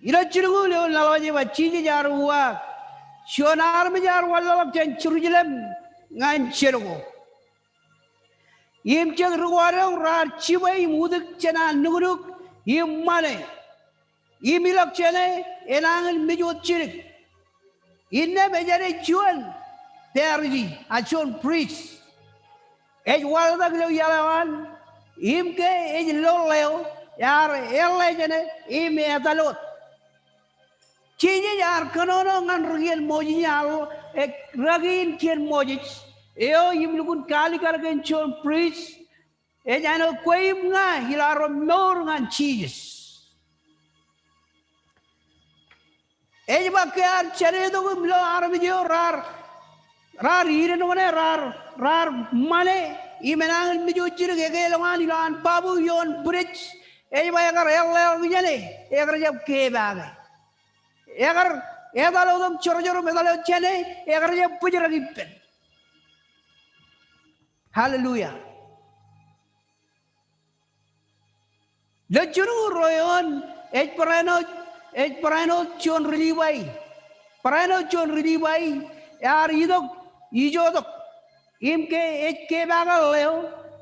Ilo jilñuul eoon laḷ wōj ej ba, Jisōs ear uwaak, juon armej ear wanlaḷọk jān Jerusalem ñan Jeriko. Im jet ri-kwaḷọk raar jibwe im utōk jān an nuknuk im ṃane. Im ilọk jāne enañin mej wōt jidik. Innām ejane juon Pharisi, a juon priest. Ej waḷtak ilo iaḷ eo an, im ke ej lo ḷeo, ear eḷḷā jāne im etal wōt. Jisōs ear kōnono ñan ri kien Moses, ear, e, rūkaki in kien Moses eo im lukkuun kaalikkar kōn juon priest, ej āinwōt kwe im ña ilo arro mour ñan Jisōs. Ej ba ke ear jāne tok im lo armej eo raar, raar idenwōne, raar, raar ṃane, im enañin mej wōt jidik, ekeilọk an ilo an babu ioon bwidej, ej ba ekar eḷḷāḷọk jāne, ekar jab kepaake. Ekar etal wōt im jorjor im etal wōt jāne, ekar jab bōjrak ippān. Hallelujah. Lōjjṇ eo ruo eoon, ej barāinwōt, ej barāinwōt juon ri-Libai. Barāinwōt juon ri-Libai, ear itok, ijotok. Im ke ej kepaak ḷeo,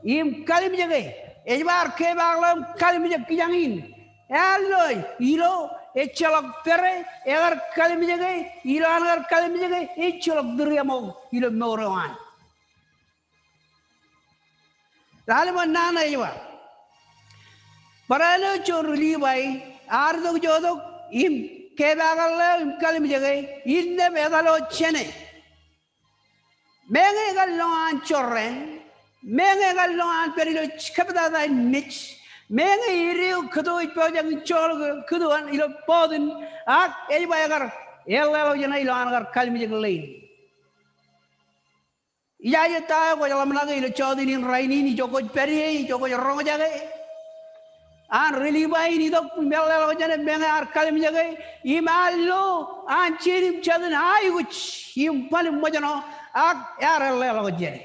im kalimjeke. Ej bar kepaak ḷeo im kalimjek kijañ in. Ear lo, ilo, ejjeḷọk pere, ekar kalimjeke, ilo an kar kalimjeke, ejjeḷọk tūriaṃo, ilo mour eo an. Lale ṃōk naan eo ej ba. Barāinwōt juon ri-Libai, ear itok ijotok, im kepaak ḷeo, im kalimjeke, innām etale eo jāne. Meñe ekar lo an jorrāān, meñe ekar lo an pād ilo kabtata in mej, meñe eddo kōto ej pojak in joḷọk kōto an ilo bọtin, ak ej ba ekar eḷḷāḷọkjeṇe ilo an kar kalimjek ḷein. Ijaje ta eo kwōj ḷōmṇake ilo jọteen in rainin, ijo kwōj pād ie, ijo kwōj roñjake. An ri-Libai in itok im eḷḷāḷọkjeṇe meñe ear kalimjeke, im ear lo an jen im jatūn aikuj im ban im ṃōjṇọ, ak ear eḷḷāḷọk jāne.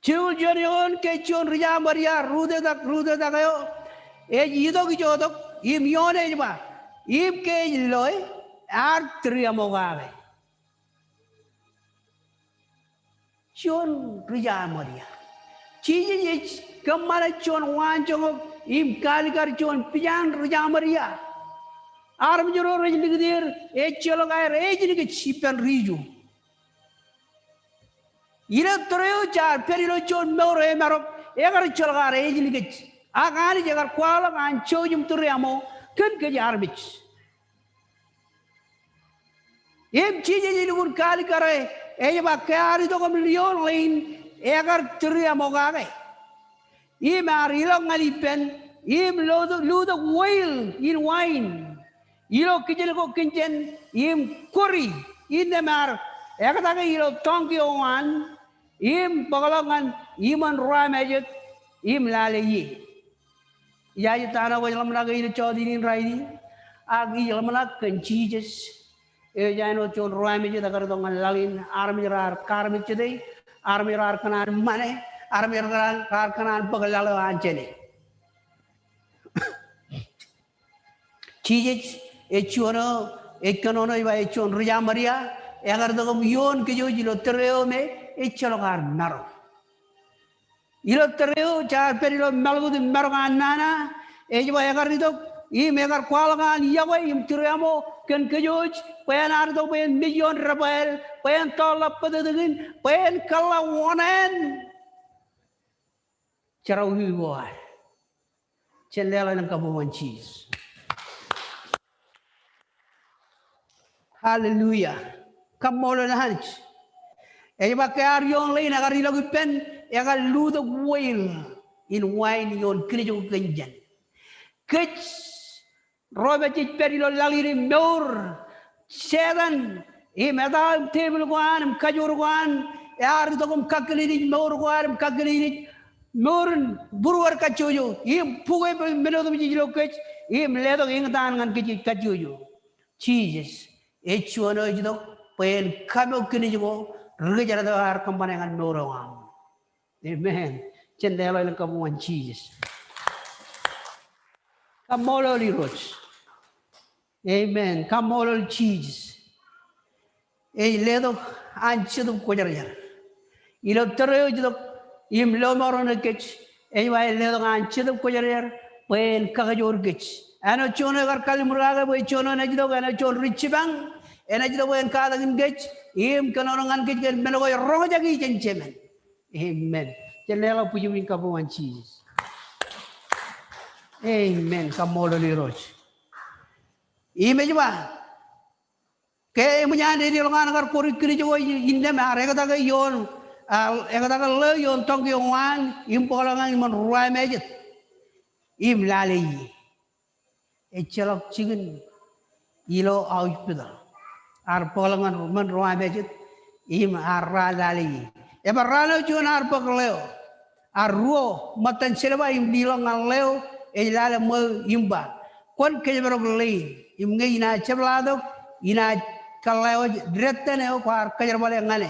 Jiljilimjuon eoon ke juon ri-Sameria, rutetak, rutetak eo, ej itok ijotok, im ioon ej ba, im ke ej loe, ear tūriaṃo kake. Juon ri-Sameria. Jisōs ej kōṃṃane juon waanjoñak im kaalikkar juon pijaan ri-Sameria. Armej ro rej likūt er, ejjeḷọk aer ājinkōj ippān ri-Ju. Ilo tōre eo jaar pād ilo juon mour eo emarok, ekar ejjeḷọk aer ājinkōj. Ak Anij ekar kwaḷọk an jouj im tūriaṃo kōn kōj armej. Im Jisōs ej lukkuun kaalikkare, ej ba ke ear itok im lioon ḷein, ekar tūriaṃo kake. Im ear ilọk ñan ippān, im lutok, lutok whale in wain ilo kijenko kōn jān, im kuri, innām ear ektake ilo donkey eo an, im bōkḷọk ñan iṃōn ruwamājet, im lale ie. Ijaje ta eo kwōj ḷōmṇake ilo jọteen in rainin, ak ij ḷōmṇak kōn Jisōs eo ej āinwōt juon ruwamājet ekar itok ñan laḷ in, armej raar kaarmejjete, armej raar kōṇaan ṃane, armej raar, raar kōṇaan bōk laḷ eo an jāne. Jisōs ej juon eo, ej kōnono ej ba ej juon ri-Sameria, ekar itok im ioon kōj ilo tōre eo me ejjeḷọk aer maro. Ilo tōre eo jaar pād ilo maḷkūt im marok an nana, ej ba ekar itok, im ekar kwaḷọk an yokwe im tūriaṃo kōn kōj, bwe en ar itok bwe en mej ioon debwāāl, bwe en tọọrḷọk bōtōktōkin, bwe en kōḷḷā oṇāān jerọwiwi ko ad. Jen leḷọk elōñ kabuñ ñan Jisōs. Hallelujah. Kaṃṃoolol Anij. Ej ba ke ear ioon ḷein ekar ilọk ippān, ekar lutok whale in wain ioon kijenko kōn jān. Kōj ro me jej pād ilo laḷ in im mour, Setan im eta im tepil ko an im kajoor ko an ear itok im kakkineneik mour ko ad im kakkineneik mour in būruod kajjojo im bukwe im men otemjej ilo kōj im letok eñtaan ñan kōj kajjojo. Jisōs ej juon eo ej itok bwe en kamook kijenko ri-kōjdat eo ear kōṃṃane ñan mour eo aṃ. Amen. Jen leḷọk elōñ kabuñ ñan Jisōs. Kaṃṃoolol Irooj. Amen. Kaṃṃoolol Jisōs. Ej letok an Jetōb Kwōjarjar. Ilo tōre eo ej itok im lọmọọren kōj, ej ba ej letok an Jetōb Kwōjarjar bwe en kakajoor kōj. Āinwōt juon eo ekar kalliṃur kake bwe juon eo enaaj itok, āinwōt juon ri-jipañ, enaaj itok bwe en katakin kōj im kōnono ñan kōj kōn men ko ej roñjake jān jemān. Amen. Jen leḷọk bwijin in kabuñ ñan Jisōs. Amen. Kaṃṃoolol Irooj. Im ej ba, ke eṃōj an dedeḷọk an kar kuri kijenko, innām ear ektake ioon, ear ektake ḷeo ioon donkey eo an, im bōkḷọk ñan iṃōn ruwamājet, im lale ie. Ejjeḷọk jikin ilo hospital. Ear bōkḷọk ñan iṃōn ruwamājet im ear lale ie. Ebar raan eo juon ear bōk ḷeo. Ear ruo ṃōttan silver im liḷọk ñan ḷeo ej lale ṃweo im ba, kwōn kōjparok ḷein, im ñe inaaj jepḷaaktok, inaaj kōḷḷā wōj detten eo kwaar kōjerbale ñane.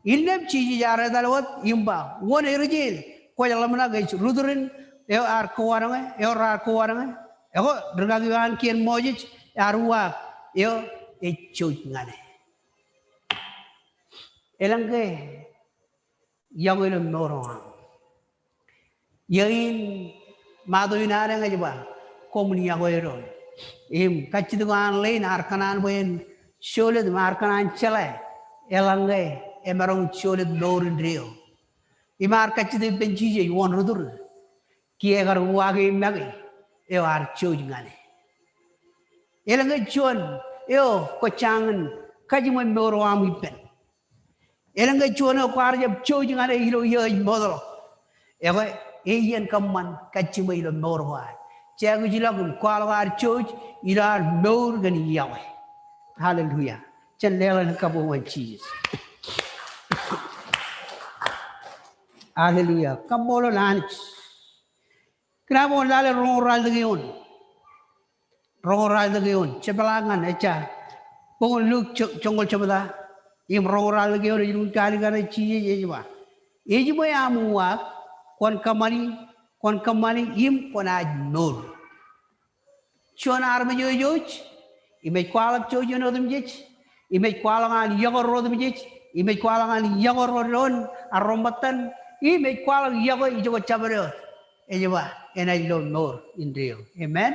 Innām Jisōs ear etal wōt im ba, wōn ri-jeḷā, kwōj ḷōmṇak ej rūturin eo ear kōwaadñe, eo raar kōwaadñe? Ekwe, rikaki eo an kien Moses ear uwaak, eo ej jouj ñan e. Elōñ ke yokwe ilo mour eo aṃ. Iiō in, Matu in ad eñ ej ba, koṃwin yokwe doon. Im kajjitōk eo an ḷein ear kōṇaan bwe en jolōt im ear kōṇaan jeḷā eḷaññe emaroñ jolōt mour indeeo. Im ear kajjitōk ippān Jisōs, wōn rūtur, kiiō ekar uwaake make eo ear jouj ñan e. Elōñ ke juon eo kwō jañin kajiṃwe mour eo aṃ ippān. Elōñ ke juon eo kwaar jab jouj ñan e ilo iiō ej ṃootḷọk. Ekwe, e iien kōṃṃan kajjiṃwe ilo mour ko ad. Jej aikuj ilọk im kwaḷọk ad jouj ilo ad mour kōn yokwe. Hallelujah. Jen leḷọk kabuñ ñan Jisōs. Hallelujah. Kaṃṃoolol Anij. Kōn aṃ wōnṃaanḷọk roñoul ralitōk eoon. Roñoul ralitōk eoon. Jepḷaak ñan ejja. Bok in Luk jo-, joñoul jebta. Im roñoul ralitōk eoon ej lukkuun kaalikkar e, Jisōs ej ba, ejiṃwe aṃ uwaak, kwōn kōṃṃani, kwōn kōṃṃani im kwōnaaj mour. Juon armej eo ej jouj, im ej kwaḷọk jouj in otemjej, im ej kwaḷọk an yokwe ro otemjej, im ej kwaḷọk an yokwe ro doon, a ro ṃōttan, im ej kwaḷọk yokwe ijoko jabdewōt. Ej ba, enaaj lo mour indeeo. Amen.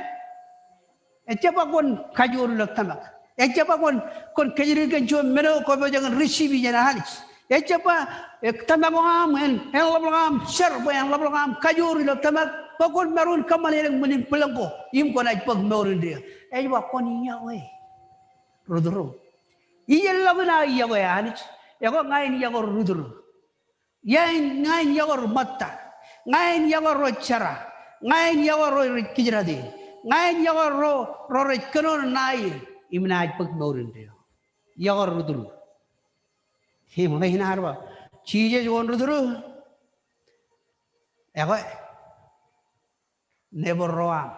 Ejjab ba kwōn kajoor ilo tōmak. Ejjab ba kwōn, kwōn kōjdikdik kōn juon men eo kwō pojak in receive jān Anij. Ejjab ba, e, tōmak eo aṃ en, en ḷapḷọk aṃ jar bwe en ḷapḷọk aṃ kajoor ilo tōmak, bwe kwōn maroñ in kōṃṃan elōñ men in bwilōñ ko, im kwōnaaj bōk mour indeeo. Ej ba kwōn yokwe rūturuṃ. Ijeḷọkin aō yokwe Anij, ekwe ña in yokwe rūturuṃ. Ña in, ña in yokwe ri-ṃōtta. Ña in yokwe ro jera. Ña in yokwe ro rej kijrate. Ña in yokwe ro, ro rej kōnono ṇae in. Im naaj bōk mour indeeo. Yokwe rūturu. Im ḷein ear ba, Jisōs wōn rūturu. Ekwe, Neighbor ro aṃ.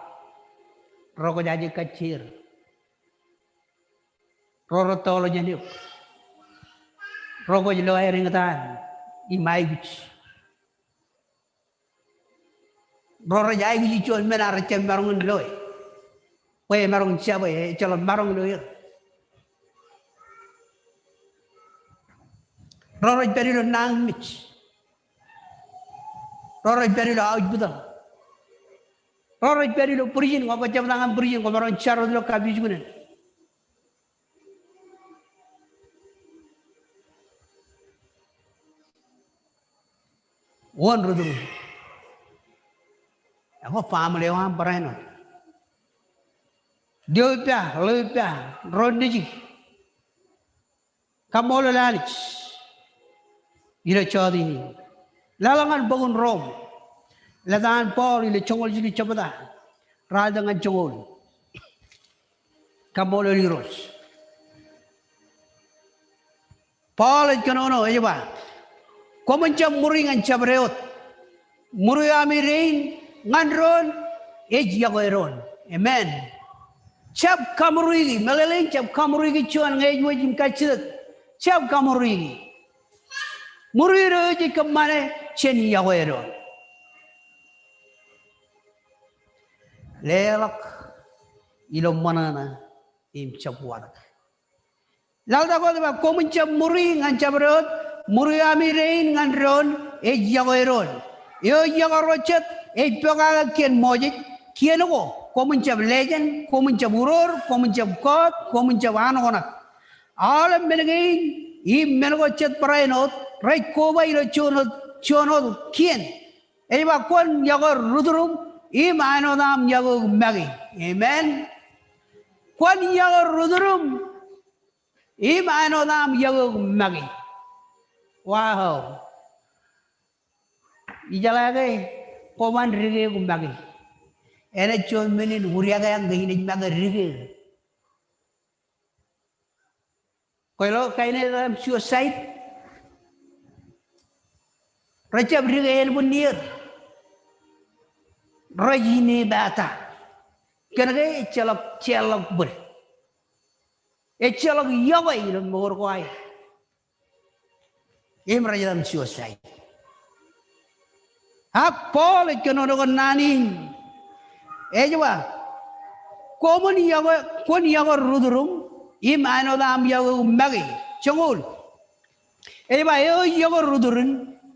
Ro kwōj aje kajjier. Ro rej toḷ jān eok. Ro kwōj loe eñtaan im aikuj. Ro rej aikuj juon men ear jab maroñ in loe. Bwe emaroñ in jab e, ejjeḷọk maroñ ilo er. Ro rej pād ilo nañinmej. Ro rej pād ilo hospital. Ro rej pād ilo prison, ñe kwō jab ta ñan prison, kwō maroñ jar wōt ilo kapijuknen. Wōn rūturu. Ekwe family eo aṃ barāinwōt. Dio ippa, ḷeo ippa, ro nejik. Kaṃṃoolol Anij ilo jota in. Leḷọk ñan bok in Rom. Lōta an Paul ilo joñoul jilu jebta. Ralitōk ñan joñoul. Kaṃṃoolol Irooj. Paul ej kōnono ej ba, koṃwin jab ṃuri ñan jabdewōt. Ṃuri ami dein ñan doon ej yokwe doon. Amen. Jab kaṃuriiki, meḷeḷein jab kaṃuriiki juon ñe ej wōj im kajjitōk. Jab kaṃuriiki. Ṃuri eo ej kōṃṃane jān yokwe doon. Leḷọk ilo ṃōṇōṇō im jab watōk. Laḷtak wōt ej ba, koṃwin jab ṃuri ñan jabdewōt, ṃuri ami dein ñan doon ej yokwe doon. Eo ej yokwe ro jet ej pokake kien Moses, kien ko koṃwin jab legend, koṃwin jab uroor, koṃwin jab kọọt, koṃwin jab anoknak. Aolep men kein im men ko jet barāinwōt rej koba ilo juon wōt, juon wōt kien. Ej ba kwōn yokwe rūturuṃ im āinwōt aṃ yokwe make. Amen. Kwōn yokwe rūturuṃ im āinwōt aṃ yokwe make. Wow. Ijeḷā ke kwōban dike eok make. Enaaj juon men in udiake ñe inaaj make dike. Kwōlo kain eo aṃ suicide. Rej jab dike ānbwinnier. Rej inepata. Kōnke ejjeḷọk, ejjeḷọk bōd. Ejjeḷọk yokwe ilo mour ko aer. im rej etan suicide. Ak Paul ej kōnono kōn naan in. Ej ba, koṃwin yokwe, kwōn yokwe rūturuṃ, im āinwōt aṃ yokwe make. Joñoul. Ej ba, eo ej yokwe rūturin,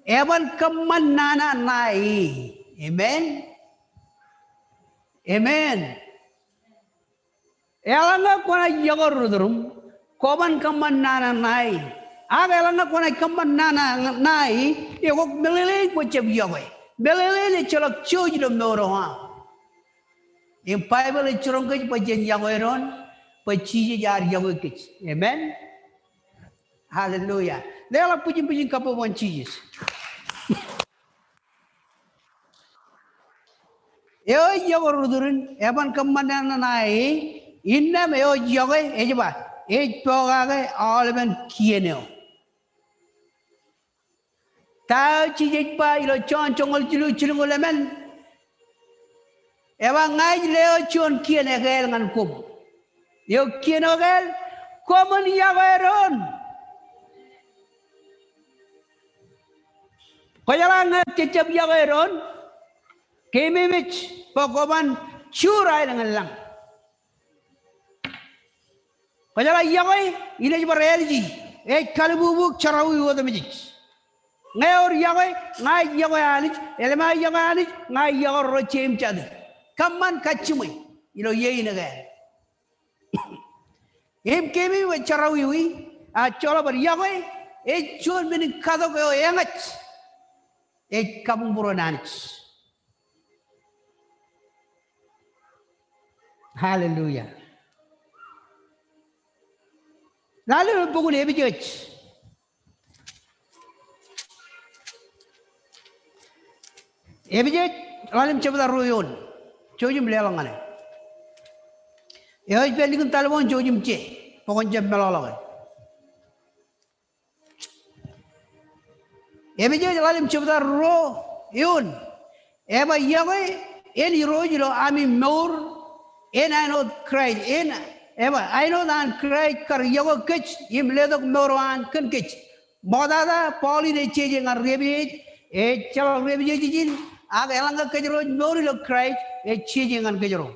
eban kōṃṃan nana ṇae e. Amen. Amen. Eḷaññe kwōnaaj yokwe rūturuṃ, kwōban kōṃṃan nana ṇae. Ak eḷaññe kwōnaaj kōṃṃan nana ṇae, ekwe meḷeḷein kwō jab yokwe. Meḷeḷein ejjeḷọk jouj ilo mour eo aṃ. Im Baibōḷ ej jiroñ kōj bwe jen yokwe doon, bwe Jisōs ear yokwe kōj. Amen. Hallelujah. Leḷọk bwijin bwijin kabbokbok ñan Jisōs. Eo ej yokwe rūturin, eban kōṃṃan nana ṇae e, innām eo ej yokwe, ej ba, ej pokake aolepen kien eo. Ta eo Jisōs ej ba ilo Jon joñoul jilu jilñuul emān? Ej ba, ña ij leo juon kien ekāāl ñan koṃ. Eo kien ekāāl, koṃwin yokwe doon. Kwōjeḷā ñe jejjab yokwe doon, keememej bwe kwōban jur aelōñ in lañ. Kwōjeḷā yokwe, inaaj bar āliji, ej kalbubu jerọwiwi otemjej. Ñe ewōr yokwe, ña ij yokwe Anij, elōñ eo ej yokwe Anij, ña ij yokwe ro jeiū im jatū. Kōṃṃan kajjiṃwe ilo iien in ekāāl. Im keememej bwe jerọwiwi, a joḷọk bar yokwe, ej juon men in katok eo eñaj ej kabuñbūruon Anij. Hallelujah. Lale ilo bok in Epesōs. Epesōs ḷalem jebta ruo eoon. Jouj im leḷọk ñan e. Eo ej pād likin taḷboñ, jouj im je. Bwe kwōn jab meḷọkḷọk e. Epesōs ḷalem jebta ruo eoon. Ej ba, yokwe en Irooj ilo ami mour, en āinwōt Kraist, en, ej ba, āinwōt an Kraist kar yokwe kōj im letok mour eo an kōn kōj. Ṃoktata, Paul in ej jeje ñan ri-Epesōs, ejjeḷọk ri-Epesōs ijin, ak eḷaññe kōjro ej mour ilo Kraist, ej jeje ñan kōjro.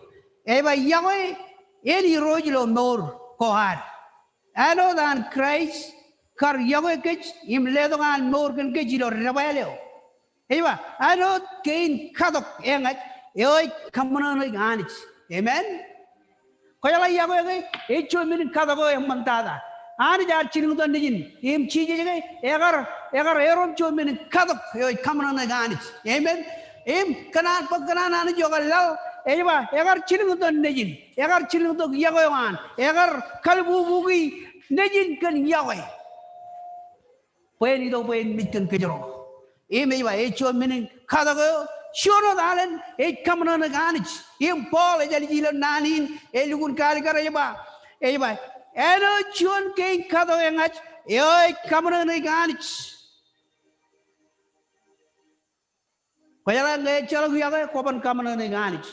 Ej ba, yokwe en Irooj ilo mour ko ad. Āinwōt an Kraist kar yokwe kōj im letok an mour kōn kōj ilo debwāāl eo. Ej ba, āinwōt kein katok eñaj, eo ej kaṃōṇōṇōik Anij. Amen. Kwōjeḷā yokwe ke ej juon men in katok eo eṃṃantata. Anij ear jilkintok nejin, im Jisōs ke ekar, ekar erom juon men in katok eo ej kaṃōṇōṇōik Anij. Amen. Im kōn an, bwe kōn an Anij eo ekar laḷ, ej ba, ekar jilkintok nejin. Ekar jilkintok yokwe eo an, ekar kalbubuki nejin kōn yokwe. Bwe en itok bwe en mej kōn kōjro. Im ej ba, ej juon men in katok eo, juon wōt alen, ej kaṃōṇōṇōik Anij. Im Paul ej ālij ilo naan in, elukkuun kaalikkar ej ba, ej ba, āinwōt juon kein katok eñaj, eo ej kaṃōṇōṇōik Anij. Kwōjeḷā ñe ejjeḷọk yokwe, kwōban kaṃōṇōṇōik Anij.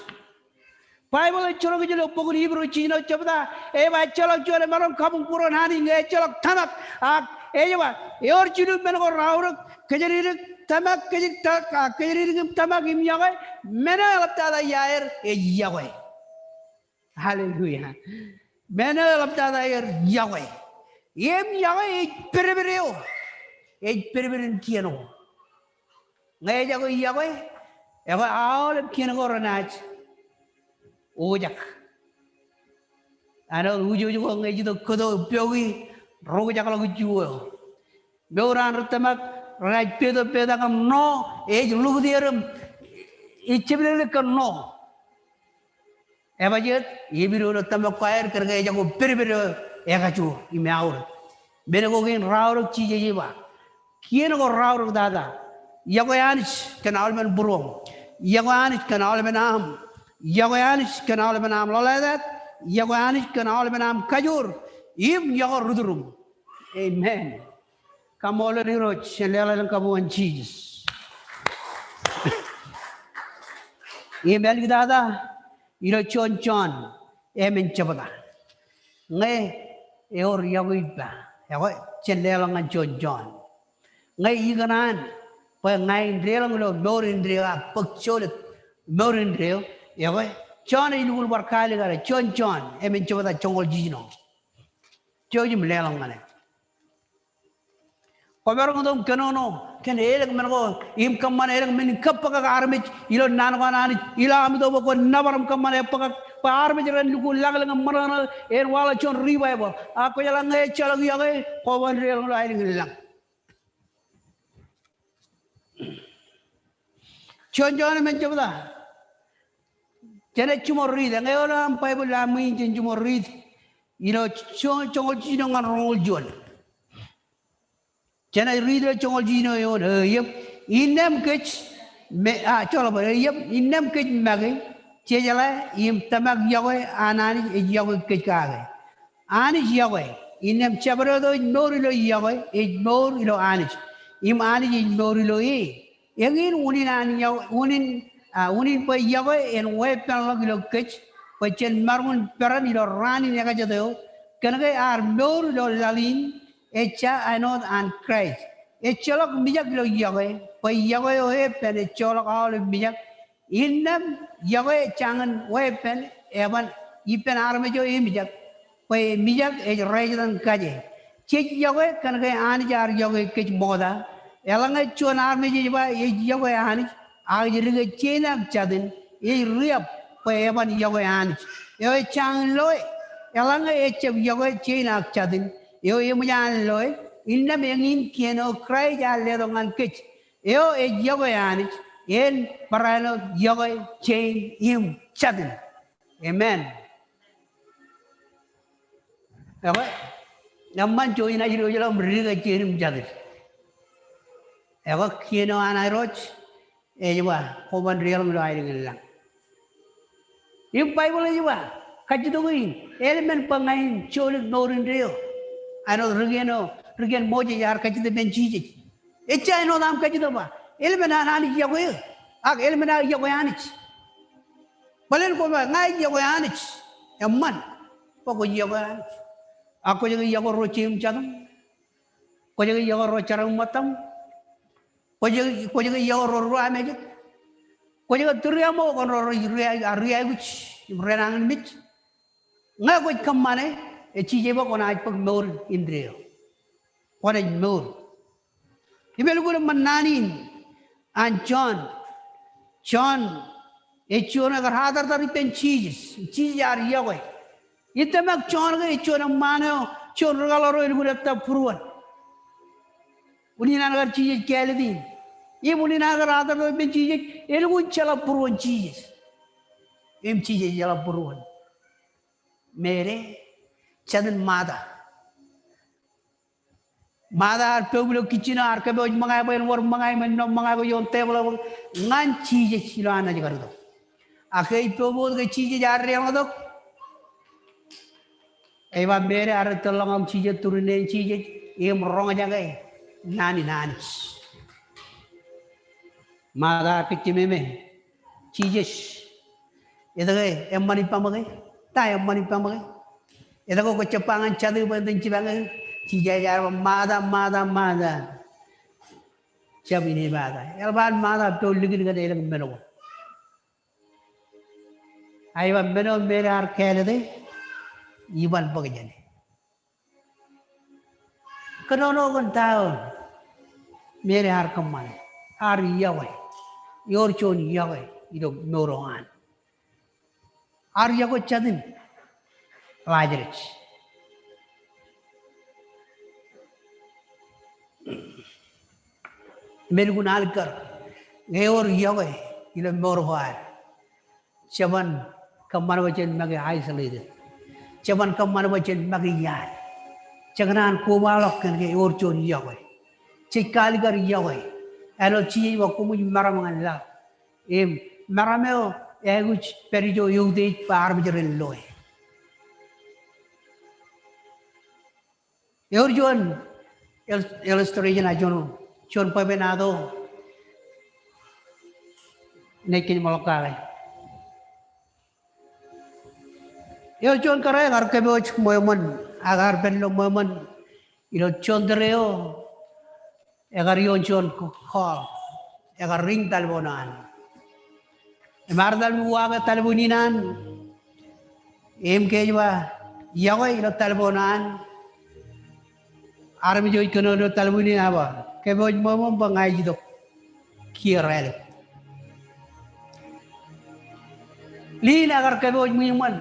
Baibōḷ ej jiroñ kōj ilo bok in Hibru jiljino jebta, ej ba ejjeḷọk juon emaroñ kabuñbūruon Anij ñe ejjeḷọk tōmak, ak ej ba, ewōr jilu men ko raorōk, kōjatdikdik, tōmak, kōjatdikdik, ak kōjatdikdik im tōmak im yokwe, men eo eḷaptata iaer ej yokwe. Hallelujah. Men eo eḷaptata iaer yokwe. Im yokwe ej pedped eo. Ej pedped in kien ko. Ñe ejako yokwe, ekwe aolep kien ko renaaj ujak. Āinwōt ujooj ko ñe ej itok kōto pioki, rukjakḷọk juon. Mour an ri tōmak renaaj peto petak im ṇo, ej lukkuun er im ej jepḷeḷe kōn ṇo. Ebajet, epidodo tōmak ko aer kōnke ejako pedped eo ekajoor im aorōk. Men ko kein raorōk Jisōs ej ba. Kien ko raorōk tata. Yokwe Anij kōn aolepen būruōṃ. Yokwe Anij kōn aolepen aṃ. Yokwe Anij kōn aolepen aṃ ḷōḷātāt. Yokwe Anij kōn aolepen aṃ kajoor. Im yokwe rūturuṃ. Amen. Kaṃṃoolol Irooj, jen leḷọk kabbokbok ñan Jisōs. Im āliktata, ilo juon Jon, emān jebta. Ñe ewōr yokwe ippa. Ekwe, jen leḷọk ñan juon Jon. Ñe ikōṇaan bwe ña in deḷọñ ilo mour indeeo ak bōk jolōt mour indeeo, ekwe, Jon ej lukkuun bar kaalikkar, juon Jon, emān jebta joñoul jiljino. Jouj im leḷọk ñan e. Kwōmaroñ itok im kōnono kōn elōñ men ko im kōṃṃane elōñ men in kōbbōkak armej ilo naan ko an Anij, ilo am itok bwe kwōn nōbar im kōṃṃane ebbōkak bwe armej ren lukkuun lañlōñ im ṃōṇōṇō en waḷọk juon revival. Ak kwōjeḷā ñe ejjeḷọk yokwe, koban deḷọñ ilo aelōñ in lañ. Juon Jon emān jebta. Jenaaj jiṃor riit, ñe ewōr aṃ Baibōḷ ilo aṃ ṃwiin jen jiṃor riit. Ilo jo-, joñoul jiljino ñan roñoul juon. Jenaaj riit ilo joñoul jiljino eoon, e, yep. Innām kōj me-, a, joḷọk bwe, e, yep. Innām kōj make, jejeḷā im tōmak yokwe an Anij ej yokwe kōj kake. Anij yokwe. Innām jabdewōt eo ej mour ilo yokwe, ej mour ilo Anij. Im Anij ej mour ilo e. Eñin unin an yokwe, unin, a, unin bwe yokwe en weeppānḷọk ilo kōj, bwe jen maroñ in peran ilo raan in ekajet eo, kōnke ad mour ilo laḷ in, ejja āinwōt an Kraist. Ejjeḷọk mijak ilo yokwe, bwe yokwe eo epen ej joḷọk aolep mijak. Innām yokwe jañin weeppān, eban ippān armej eo emijak, bwe mijak ej rejetan kaje. Jej yokwe kōnke Anij ear yokwe kōj ṃokta. Eḷaññe juon armej ej ba ej yokwe Anij, ak ej dike jein ak jatin, ej riab bwe eban yokwe Anij. Eo ej jañin loe, eḷaññe ejab yokwe jein ak jatin, eo eṃōj an loe, innām eñin kien eo Kraist ear letok ñan kōj. Eo ej yokwe Anij, en barāinwōt yokwe jein im jatin. Amen. Ekwe, eṃṃan juon inaaj diwōjḷọk im dike jein im jatin. Ekwe, kien eo an Irooj, ej ba, koban deḷọñ ilo aelōñ in lañ. Im Baibōḷ ej ba, kajjitōk in, elōñ men bwe ña in jolōt mour indeeo. Āinwōt ri kien eo, ri kien Moses ear kajjitōk ippān Jisōs. Ejja āinwōt aṃ kajjitōk ba, elōñ men an Anij yokwe eō, ak elōñ men aō yokwe Anij. Bōlen koṃ ba, ña ij yokwe Anij. Eṃṃan bwe kwōj yokwe Anij. Ak kwōj ke yokwe ro jeim jatūṃ? Kwōj ke yokwe ro jeraṃṃan etaṃ? Kwōj ke, kwōj ke yokwe ro ruwamāejet? Kwōj ke tūriaṃo kōn ro rej ri-, ri-aikuj im renañinmej? Ñe kwōj kōṃṃane, ej Jisōs ej ba kwōnaaj bōk mour indeeo. Kwōnaaj mour. Im elukkuun eṃṃan naan in an Jon. Jon ej juon ekar atartar ippān Jisōs. Jisōs ear yokwe. Itōmak Jon ke ej juon eṃṃaan eo, juon ri-kaḷoor eo elukkuun ettā būruon. Unin an kar Jisōs kāālōt in. Im unin an kar atartar ippān Jisōs, elukkuun jeḷā būruon Jisōs. Im Jisōs ejeḷā būruon. Meri, jatin Mata. Mata ear poub ilo kitchen eo, ear kōpooj ṃōñā bwe en wōr ṃōñā im ennọ ṃōñā ko ioon tebōḷ eo bwe ñan Jisōs ilo an naaj kar itok. Ak ke ej poub wōt ke Jisōs ear deḷọñtok? Ej ba Meri ear tōl ḷọk ñan Jisōs, tūrin eṇ Jisōs, im roñjake naan in Anij. Mata ear kajjimeme, Jisōs, etke eṃṃan ippaṃ ke? Ta eṃṃan ippaṃ ke? Etke kwōj jab ba ñan jatū bwe en itōn jipañ eō? Jisōs ear ba, Mata, Mata, Mata. Jab inepata. Eḷap an Mata pād likūt kōn elōñ men ko. Ak ej ba men eo Meri ear kāālōte, iban bōk jāne. Kōnono kōn ta eo Meri ear kōṃṃane, ear yokwe. Ewōr juon yokwe ilo mour eo an. Ear yokwe jatin Lajarus. Im elukkuun alikkar ñe ewōr yokwe ilo mour ko ad, jeban kōṃṃan bwe jen make isolated. Jeban kōṃṃan bwe jen make iaad. Jekōṇaan kobaḷọk kōn ke ewōr juon yokwe. Jej kaalikkar yokwe. Āinwōt Jisōs ej ba koṃij meram ñan laḷ. Im meram eo ej aikuj pād ijo eutiej bwe armej ren loe. Ewōr juon il-, illustration ak juon, juon bwebwenato. Ij kōn ṃōḷ kake. Ewōr juon kōrā ekar kōpooj ṃweo ṃōn, ak ear pād ilo ṃweo ṃōn ilo juon tōre eo Ekar ioon juon call. Ekar ring talboon eo an. Im ear etal im uwaake talboon in an. Im ke ej ba iọkwe ilo talboon eo an. Armej eo ej kōnono ilo talboon in ej ba, kōpooj ṃōṃōṃ bwe ña ij itok kiiō rālik. Lin ekar kōpooj ṃwiin ṃōn.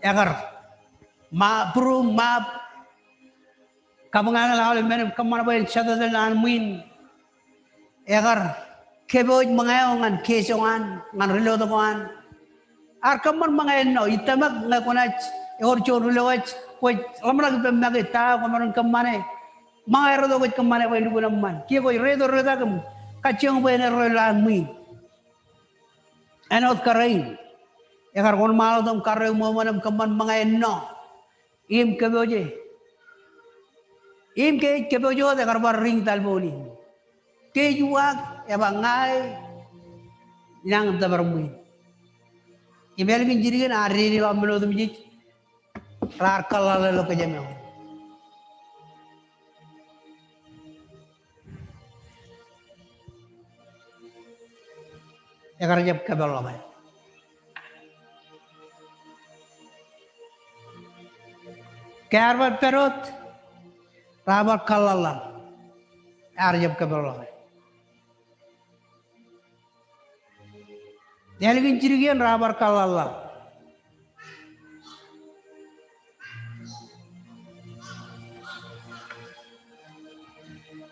Ekar ma būruōm ṃaap. Kabuñ eo an aolep men im kōṃṃan bwe en jatata ilo an ṃwiin. Ekar kōpooj ṃōñā eo ñan case eo an, ñan ri lotok eo an. Ear kōṃṃan ṃōñā ennọ, ij tōmak ñe kwōnaaj ewōr juon ri lotok eo kwōj ḷōmṇak ippām make ta eo kwōmaroñ kōṃṃane. Ṃōñā eo ri lotok eo kwōj kōṃṃane bwe en lukkuun eṃṃan. Kiiō kwōj reto retak im kajjioñ bwe en erreo ilo an ṃwiin. Āinwōt karein. Ekar wōnṃaanḷọk im karreo ṃōṃōn im kōṃṃan ṃōñā ennọ. Im kōpooje. Im ke ej kōpooj wōt ekar bar ring talboon in. Ke ej uwaak, ej ba ña ij nañin tōpar ṃwiin. Im ālikin jidik in ear dedeḷọk men otemjej raar kōḷḷāḷḷe ilo kōjām eo. Ekar jab kōpeḷḷọke. Ke ear bar pād wōt, raar bar kōḷḷāḷḷaḷ. Ear jab kōpeḷḷọke. Ālikin jidik iien raar bar kōḷḷāḷḷaḷ.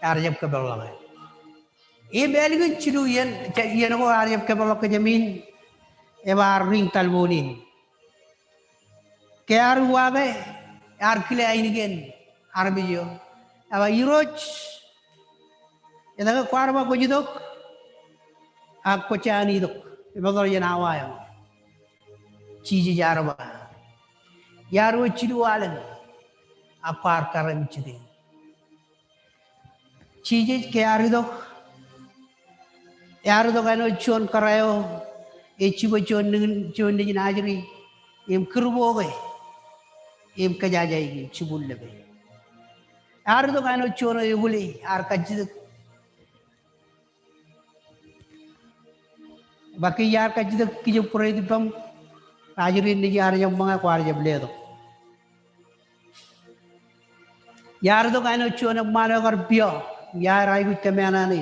Ear jab kōpeḷḷọke. Im ālikin jilu iien, iien ko ear jab kōpeḷḷọk kōjām in, ej bar ring talboon in. Ke ear uwaake, ear kile ainikien armej eo. Ej ba, Irooj, etke kwaar ba kwōj itok, ak kwōj jañin itok, emeḷeḷe jān awa eo? Jisōs ear ba, iar wōj jilu alen, ak kwaar kar im jitōñ. Jisōs ke ear itok, ear itok āinwōt juon kōrā eo ej jibwe juon nejin, juon nejin ajri, im kūrboke, im kōjajaiki, im jibwilōke. Ear itok āinwōt juon eo ekwōle, ear kajjitōk. Ba ke iar kajjitōk kijeek būreid ippaṃ, ajri in nejin ear jab ṃōñā, kwaar jab letok. Iar itok āinwōt juon eṃṃaan eo ekar piọ, iaer aikuj kōmānane,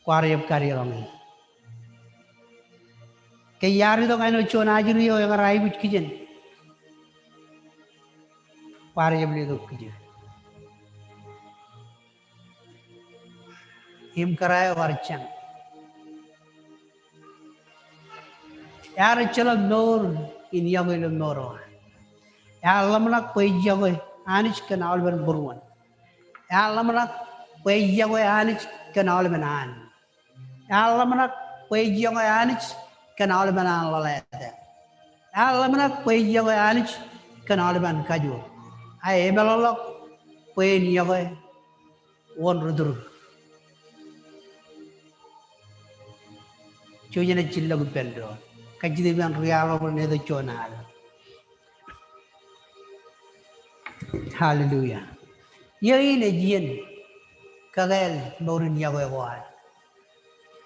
kwaar jab kadiḷọñe. Ke iar itok āinwōt juon ajri eo ekar aikuj kijen, kwaar jab letok kijeek. Im kōrā eo ekar jañ. Ear ejjeḷọk mour in iọkwe ilo mour eo an. Ear ḷōmṇak bwe ej iọkwe Anij kōn aolepen būruon. Ear ḷōmṇak bwe ej iọkwe Anij kōn aolepen an. Ear ḷōmṇak bwe ej iọkwe Anij kōn aolepen an ḷōḷātā. Ear ḷōmṇak bwe ej iọkwe Anij kōn aolepen kajoor. Ak emeḷeḷọk bwe en iọkwe wōn ri tūruk. Jouj im jillọk ippān doon. Kajjitōk ippān ri-aḷ ro rej eto juon al. Hallelujah. Iiō in ej iien kakāāl mour in iọkwe ko ad.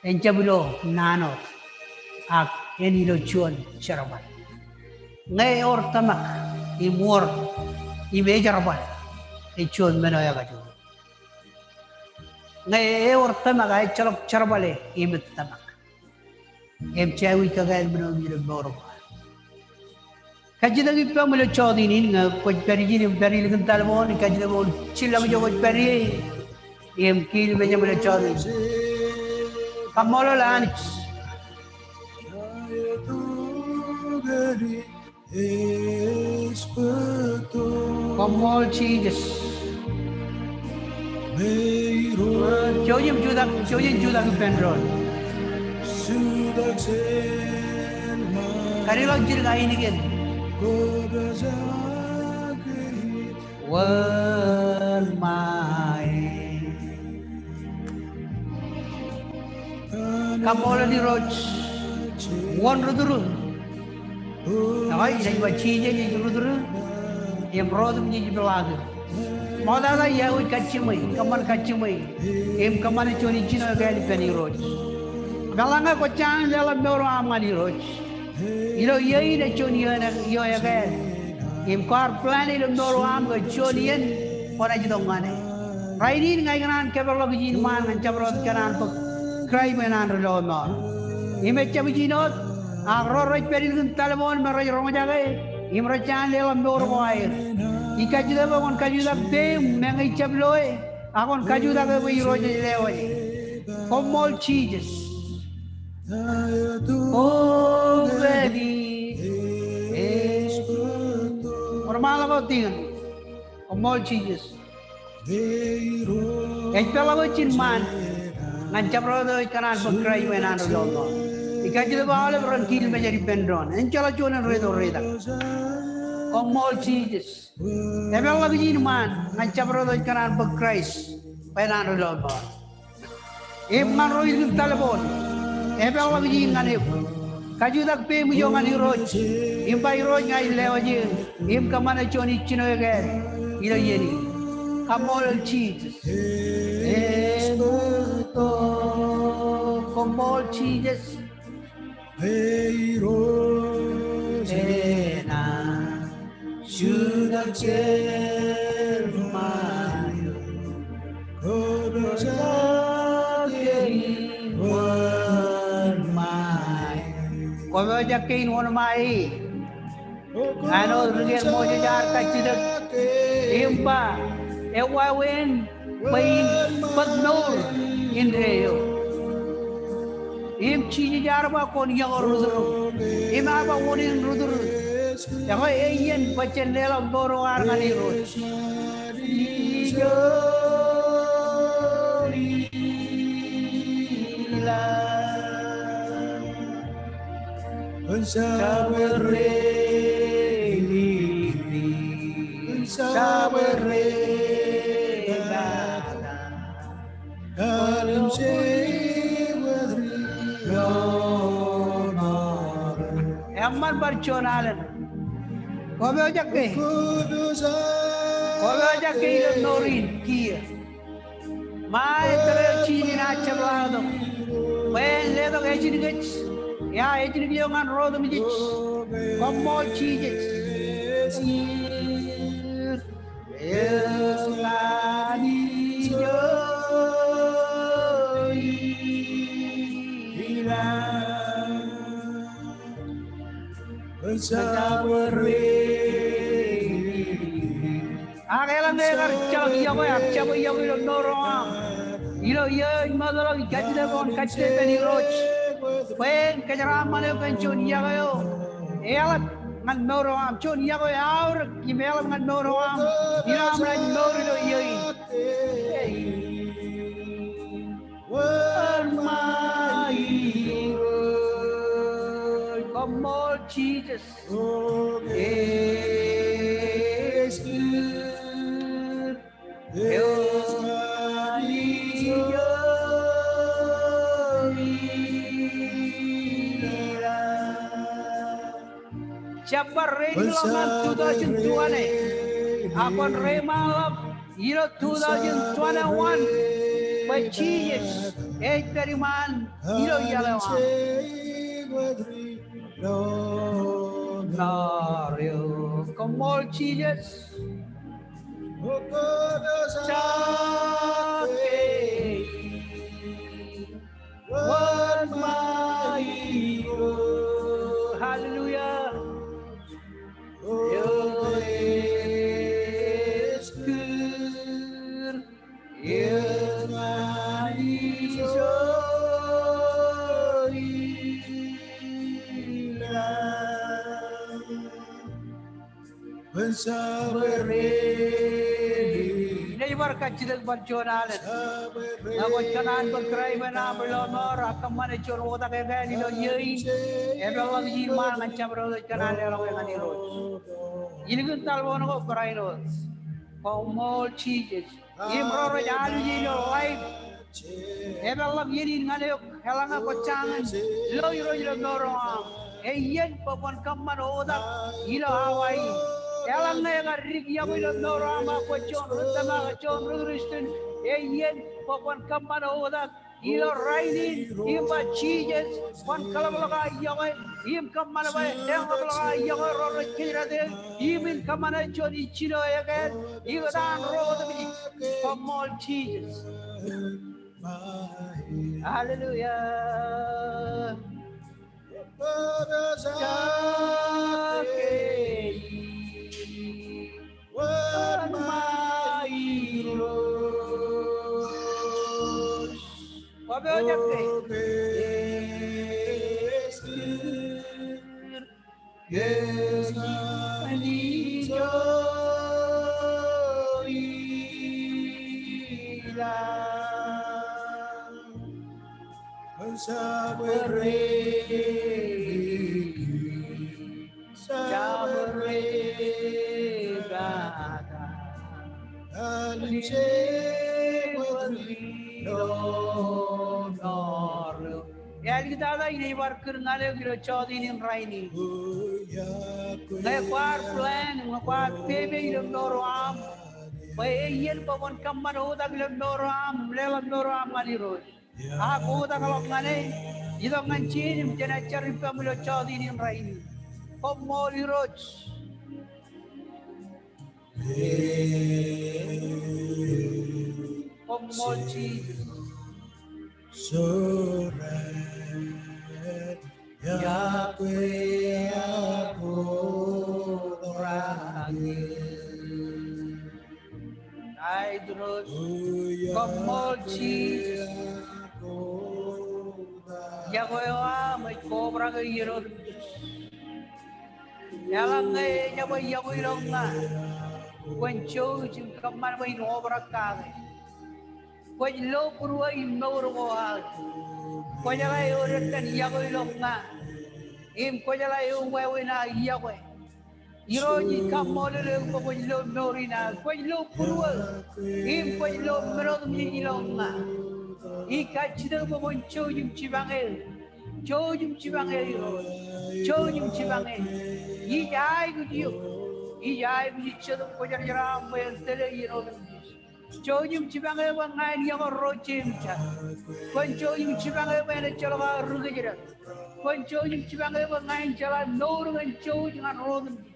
En jab ilo naan wōt, ak en ilo juon jerbal. Ñe ewōr tōmak im wōr im ejerbal, ej juon men eo ekajoor. Ñe ewōr tōmak ak ejjeḷọk jerbale im tōmak, im jab aikuj kakāāl men eo ilo mour ko ad. Kajjitōk ippaṃ ilo jọteen in, ñe kwōj pād ijin im pād ilikin talboon, kajjitōk bwe kwōn jillọk ijo kwōj pād ie im kiil mejaṃ ilo jọteen in. Kaṃṃoolol Anij. Koṃṃool Jisōs. Jouj im jutak, jouj im jutak ippān doon. Kadiḷọk jidik ainikien. Wōnṃae. Kaṃṃoolol Irooj. Wōn ri tūru. Ekwe, inaaj ba Jisōs ej ri tūru, im ro otemjej ej peḷaakin. Ṃoktata iọkwe kajjiṃwe, kōṃṃan kajjiṃwe im kōṃṃane juon ijjino ekāāl ippān Irooj. Eḷaññe kwōj jañin leḷọk mour eo aṃ ñan Irooj, ilo iiō in ej juon iiō ekāāl im kwaar plan ilo mour eo aṃ ke juon iien kwōnaaj itok ñan e. Rainin ña ikōṇaan kōpeḷḷọk ijin ṃaan ñan jabdewōt kōṇaan bōk Kraist bwe en an ri lọmọọr. Im ejjab ijin wōt ak ro rej pād ilikin talboon me rej roñjake im rej jañin leḷọk mour ko aer. Ij kajjitōk bwe kwōn kajutak peiṃ meñe ij jab loe, ak kwōn kajutak bwe Irooj ej lewōj. Koṃṃool Jisōs. O pād ej. Wōnṃaanḷọk wōt iien. Koṃṃool Jisōs. Ej peḷḷọk ijin ṃaan ñan jabdewōt eo ej kōṇaan bōk Kraist bwe en an ri lọmọọr. Ij kajjitōk bwe aolep ren kiil mejād ippān doon, enjeḷā juon ren reitok reitak. Koṃṃool Jisōs. Epeḷḷọk ijin ṃaan ñan jabdewōt eo ej kōṇaan bōk Kraist bwe en an ri lọmọọr. Im ñan ro ilikin talboon, epeḷḷọk ijin ñan eok. Kajutak peiṃ ijo ñan Irooj, im ba Irooj ña ij lewōj eō, im kōṃṃane juon ijjino ekāāl ilo iien in. Kaṃṃoolol Jisōs. Koṃṃool Jisōs. Ej jutak jerbal eo. Kwōpojak kein wōnṃae. Kwōpojak kein wōnṃae. Āinwōt ri-kien Moses ear kajjitōk im ba, ewāween bwe in bōk mour indeeo. Im Jisōs ear ba kwōn yokwe rūtūrū. Im ear ba wōn in rūtūrū. Ekwe, iien bwe jen leḷọk mour eo ad ñan Irooj. Eṃṃan bar juon alen. Kwōpojak ke. Kwōpojak ke ilo mour in kiiō. Ṃae tōre eo Jisōs enaaj jepḷaaktok bwe en letok ejin kōj, ia ejin kōj eo ñan ro otemjej. Koṃṃool Jisōs. Ak eḷaññe ekar ejjeḷọk yokwe ak jab yokwe ilo mour eo aṃ, ilo iiō eo ej ṃootḷọk, ij kajjitōk bwe kwōn kajjitōk ippān Irooj bwe en kōjeraaṃṃan eok kōn juon yokwe eo eḷap ñan mour eo aṃ, juon yokwe eo aorōk im eḷap ñan mour eo aṃ ilo aṃ naaj mour ilo iiō in. Wōnṃae Irooj. Koṃṃool Jisōs. Jab bar ready ḷọk ñan two thousand twenty. Ak kwōn reiṃaanḷọk ilo two thousand twenty-one bwe Jisōs ej pād iṃaan ilo iaḷ eo aṃ. Koṃṃool Jisōs. Hallelujah. Inaaj bar kajjitōk bar juon alen. Ñe kwōj kōṇaan bōk Kraist bwe en aṃ ri lọmọọr ak kōṃṃane juon oktak ekāāl ilo iiō in, epeḷḷọk ijin ṃaan ñan jabdewōt eo ej kōṇaan leḷọk eok ñan Irooj. Ilikin talboon ko barāinwōt. Koṃṃool Jisōs. Im ro rej alwōj ilo live, epeḷḷọk iien in ñan eok, eḷaññe kwōj jañin lo Irooj ilo mour eo aṃ, ej iien bwe kwōn kōṃṃan oktak ilo awa in. Eḷaññe ekar dik yokwe ilo mour eo aṃ ak kwōj juon ri tōmak, juon ri Kristian, iien bwe kwōn kōṃṃan oktak ilo rainin im ba Jisōs kwōn kaḷapḷọk aō yokwe im kōṃṃan bwe en ḷapḷọk aō yokwe ro rej kōjdat eō im in kōṃṃane juon ijjino ekāāl ikōtaan ro otemjej. Koṃṃool Jisōs. Hallelujah. Āliktata in ej bar kūr ñan eok ilo jota in rainin. Ñe kwaar plan, ñe kwaar pepe ilo mour eo aṃ bwe iien bwe kwōn kōṃṃan oktak ilo mour eo aṃ, leḷọk mour eo aṃ ñan Irooj. Ak oktakḷọk ñan e, itok ñan ijin im jen jar ippaṃ ilo jota in rainin. Koṃṃool Irooj. Koṃṃool Jisōs. Aet Irooj, koṃṃool Jisōs. Yokwe eo aṃ ej kobrak eō iien otemjej. Eḷaññe ejjab yokwe ilo ña, kwōn jouj im kōṃṃan bwe in obrak kake. Kwōj lo būruō im mour ko aō. Kwōjeḷā eo detten yokwe ilo ña im kwōjeḷā eo wāween aō yokwe. Irooj, ij kaṃṃoolol eok bwe kwōj lo mour in aō. Kwōj lo būruō im kwōj lo men otemjej ilo ña. Ij kajjitōk bwe kwōn jouj im jipañ eō. Jouj im jipañ eō Irooj. Jouj im jipañ eō. Ij aikuj eok. Ij aikuj ij Jetōb Kwōjarjar aṃ bwe en tōl eō iien otemjej. Jouj im jipañ eō bwe ña en yokwe ro jeiū im jar. Kwōn jouj im jipañ eō bwe en ejjeḷọk aō ri kōjdat. Kwōn jouj im jipañ eō bwe ña en jeḷā mour ñan jouj ñan ro otemjej.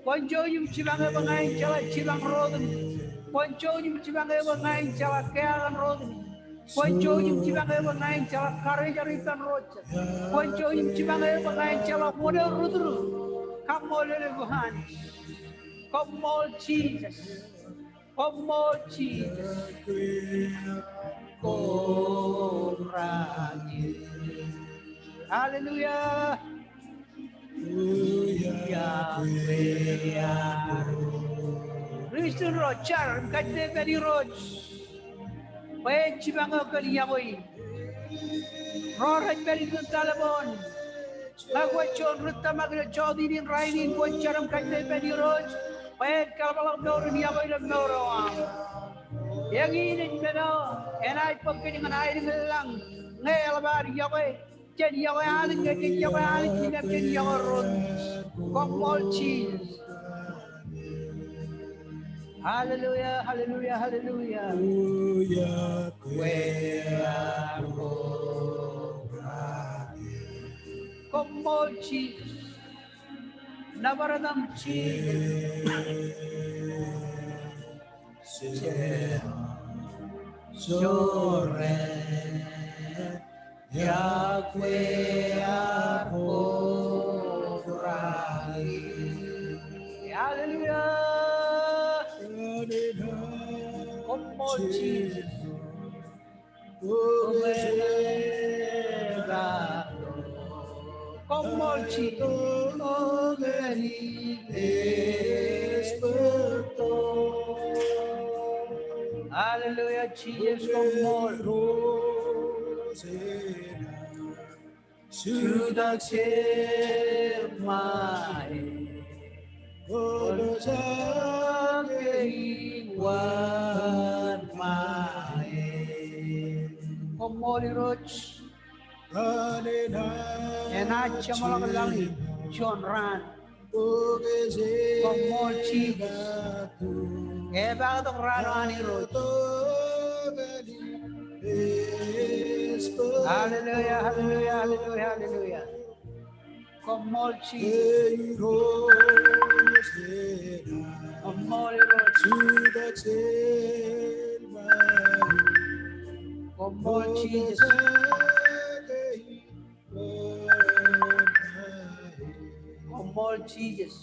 Kwōn jouj im jipañ eō bwe ña en jeḷā jipañ ro otemjej. Kwōn jouj im jipañ eō bwe ña en jeḷā keakan ro otemjej. Kwōn jouj im jipañ eō bwe ña en jeḷā karejar ippān ro jet. Kwōn jouj im jipañ eō bwe ña en jeḷā wōn eo rūtdū. Kaṃṃoolol eok Anij. Koṃṃool Jisōs. Koṃṃool Jisōs. Hallelujah. Kristian ro, jar im kajjitōk ippān Irooj bwe en jipañ eok kōn yokwe in. Ro rej pād ilo telephone, ñe kwōj juon ri tōmak ilo jota in rainin, kwōj jar im kajjitōk ippān Irooj bwe en kaḷapḷọk mour in yokwe ilo mour eo aṃ. Eñin ej men eo enaaj bōk kōj ñan aelōñ in lañ ñe eḷap ad yokwe. Jen yokwe Anij, jen yokwe Anij, jen yokwe ro. Koṃṃool Jisōs. Hallelujah, hallelujah, hallelujah. Koṃṃool Jisōs. Nōbar etaṃ Jisōs. Hallelujah. Koṃṃool Jisōs. Koṃṃool Jisōs. Hallelujah, Jisōs, koṃṃool. Jutak jemāe. Koṃṃool Irooj. Enaaj jeṃḷọk laḷ in juon raan. Koṃṃool Jisōs. Epaaktok raan eo an Irooj. Hallelujah, hallelujah, hallelujah, hallelujah. Koṃṃool Jisōs. Koṃṃool Irooj. Koṃṃool Jisōs. Koṃṃool Jisōs.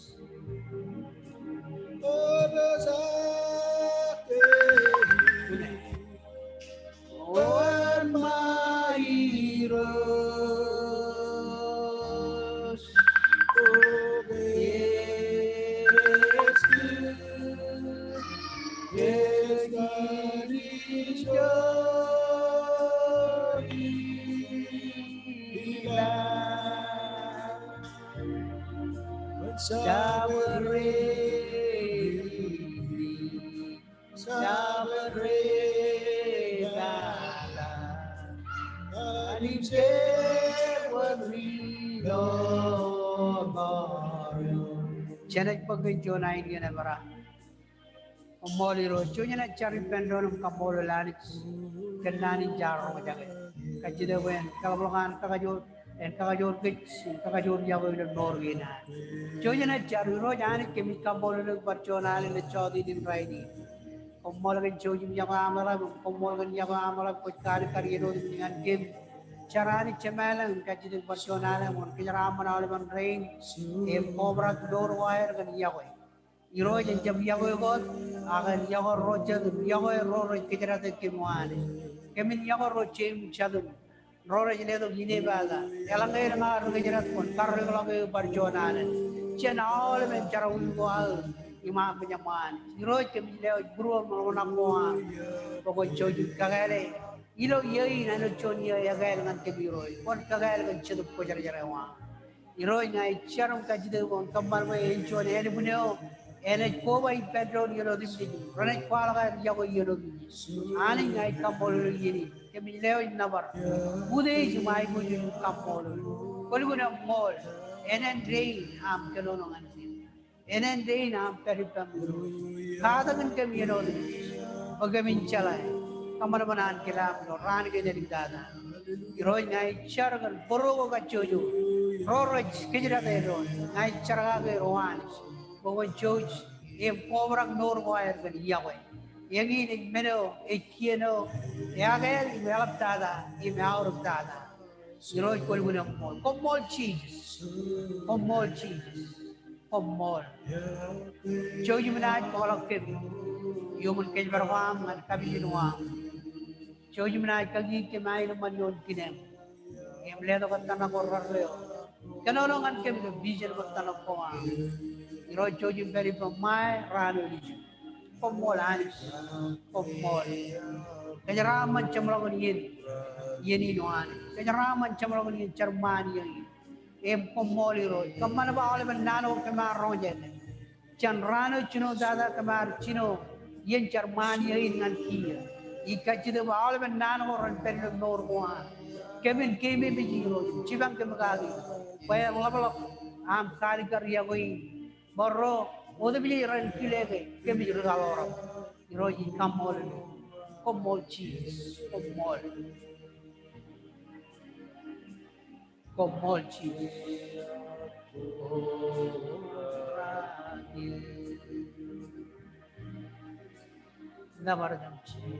Jenaaj bōk kōn juon ainikien eṃṃan. Koṃṃool Irooj, jouj jen jar ippān doon im kaṃṃoolol Anij kōn naan in jaar roñjake. Kajjitōk bwe en kōḷapḷọk an kakajoor, en kakajoor kōj, en kakajoor yokwe ilo mour kein ad. Jouj jen jar. Irooj Anij, kōmij kaṃṃoolol eok bar juon alen ej jọteen in rainin. Koṃṃool kōn jouj im yokwe aṃ eḷap, koṃṃool kōn yokwe aṃ eḷap kwōj kalikkar iien otemjej ñan kōm. Jar Anij Jemem ilañ, kajjitōk bar juon alen wōn kōjeraaṃṃan aolepen rein im kobrak mour ko aer kōn yokwe. Irooj, en jab yokwe wōt, ak en yokwe ro jet im yokwe ro rej kōjdate kōm, O Anij. Kōmin yokwe ro jeiū im jatū, ro rej letok inepata. Eḷaññe elōñ aō ri kōjdate, kwōn karreoḷọk eō bar juon alen. Jān aolepen jerọwiwi ko aō im aṃ mejaṃ, O Anij. Irooj, kōmij lewōj būruōm ḷōmṇak ko aṃ bwe kwōn jouj im kakāāle ilo iiō in, āinwōt juon iiō ekāāl ñan kōm, Irooj. Kwōn kakāāle kōn Jetōb Kwōjarjar eo aṃ. Irooj, ña ij jar im kajjitōk bwe kwōn kōṃṃan bwe en juon ānbwin eo enaaj koba ippān doon iien otemjej, renaaj kwaḷọk aer yokwe iien otemjej. Anij, ña ij kaṃṃoolol eok iien in. Kōmij lewōj nōbar, utiej im aiboojoj im kaṃṃoolol. Kwōlukkuun eṃṃool, enana dein aṃ kōnono ñan kōm. Enana dein aṃ pād ippām. Katakin kōm iien otemjej bwe kōmin jeḷā kōṃanṃan an kilaam ilo raan kein āliktata. Irooj, ña ij jar kōn bōro ko kajjojo ro rej kōjdate doon. Ña ij jar kake er, O Anij, bwe kwōn jouj im kobrak mour ko aer kōn yokwe. Eñin ej men eo, ej kien eo ekāāl im eḷaptata im eaorōktata. Irooj, kwōlukkuun eṃṃool. Koṃṃool Jisōs. Koṃṃool Jisōs. Koṃṃool. Jouj im naaj bōkḷọk kōm iuṃwin kōjparok ko aṃ ñan kapijin ko aṃ. Jouj im naaj kakiiō kōm aenōṃṃan ioon kinem im letok ettōṇak ko rerreo. Kōnono ñan kōm ilo vision ko ettōṇak ko aṃ. Irooj, jouj im pād ippām ṃae raan eo ilju. Koṃṃool Anij. Koṃṃool. Kōjeraaṃṃan jeṃḷọkin iien, iien in, O Anij. Kōjeraaṃṃan jeṃḷọkin iien jar ṃaan iiō in. Im koṃṃool Irooj. Kōṃṃan bwe aolepen naan ko kōm ar roñjake, jān raan eo jinoin tata kōm ar jino iien jar ṃaan iiō in ñan kiiō, ij kajjitōk bwe aolepen naan ko ren pād ilo mour ko an. Kōmin keememej Irooj, jipañ kōm kaki bwe en ḷapḷọk aṃ kaalikkar yokwe in bwe ro otemjej ren kile ke kōmij ri kaḷoor. Irooj, ij kaṃṃoolol eok. Koṃṃool Jisōs. Koṃṃool. Koṃṃool Jisōs. Nōbar kōm Jisōs.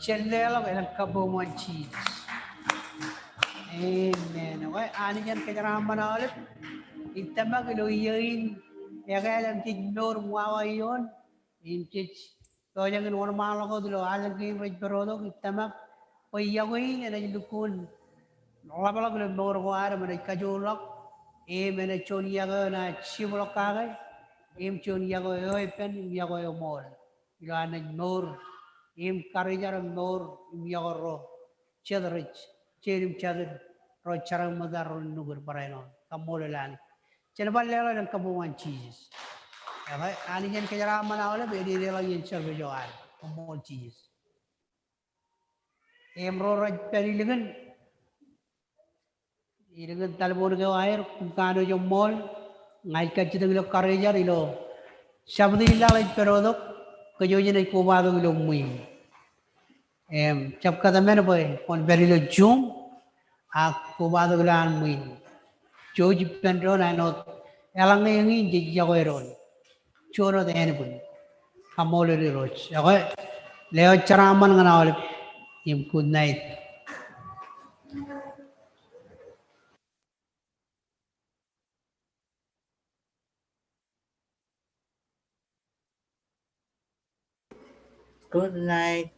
Jen leḷọk elōñ kabbokbok ñan Jisōs. Amen. Ekwe, Anij en kōjeraaṃṃan aolep. Ij tōmak ilo iiō in ekāāl im jej mour im wawa ioon, im jej pojak in wōnṃaanḷọk wōt ilo allōñ kein rej pedotok, ij tōmak bwe yokwe in enaaj lukkuun ḷapḷọk ilo mour ko ad im enaaj kajoorḷọk, im enaaj juon yokwe eo enaaj jibḷọk kake, im juon yokwe eo epen im yokwe eo ṃool ilo ad naaj mour im karijer im mour im yokwe ro jet rej, jeid im jatid, ro jerọwiwi ro nukūd barāinwōt. Kaṃṃoolol Anij. Jen bar leḷọk elōñ kabbokbok ñan Jisōs. Ekwe, Anij en kōjeraaṃṃan aolep ededeḷọk iien service eo ad. Koṃṃool Jisōs. Im ro rej pād ilikin, ilikin telephone ko aer, kōm kanooj eṃṃool, ña ij kajjitōk ilo karijer ilo Jabōt in laḷ ej pād wōt, kōj wōj naaj kobatok ilo ṃwiin. Im jab kōtmān bwe kwōn pād ilo Zoom ak kobatok ilo an ṃwiin. Jouj ippān doon āinwōt eḷaññe eñin jej yokwe doon. Juon wōt ānbwin. Kaṃṃoolol Irooj. Ekwe, lewōj jeraaṃṃan ñan aolep im good night. Good night.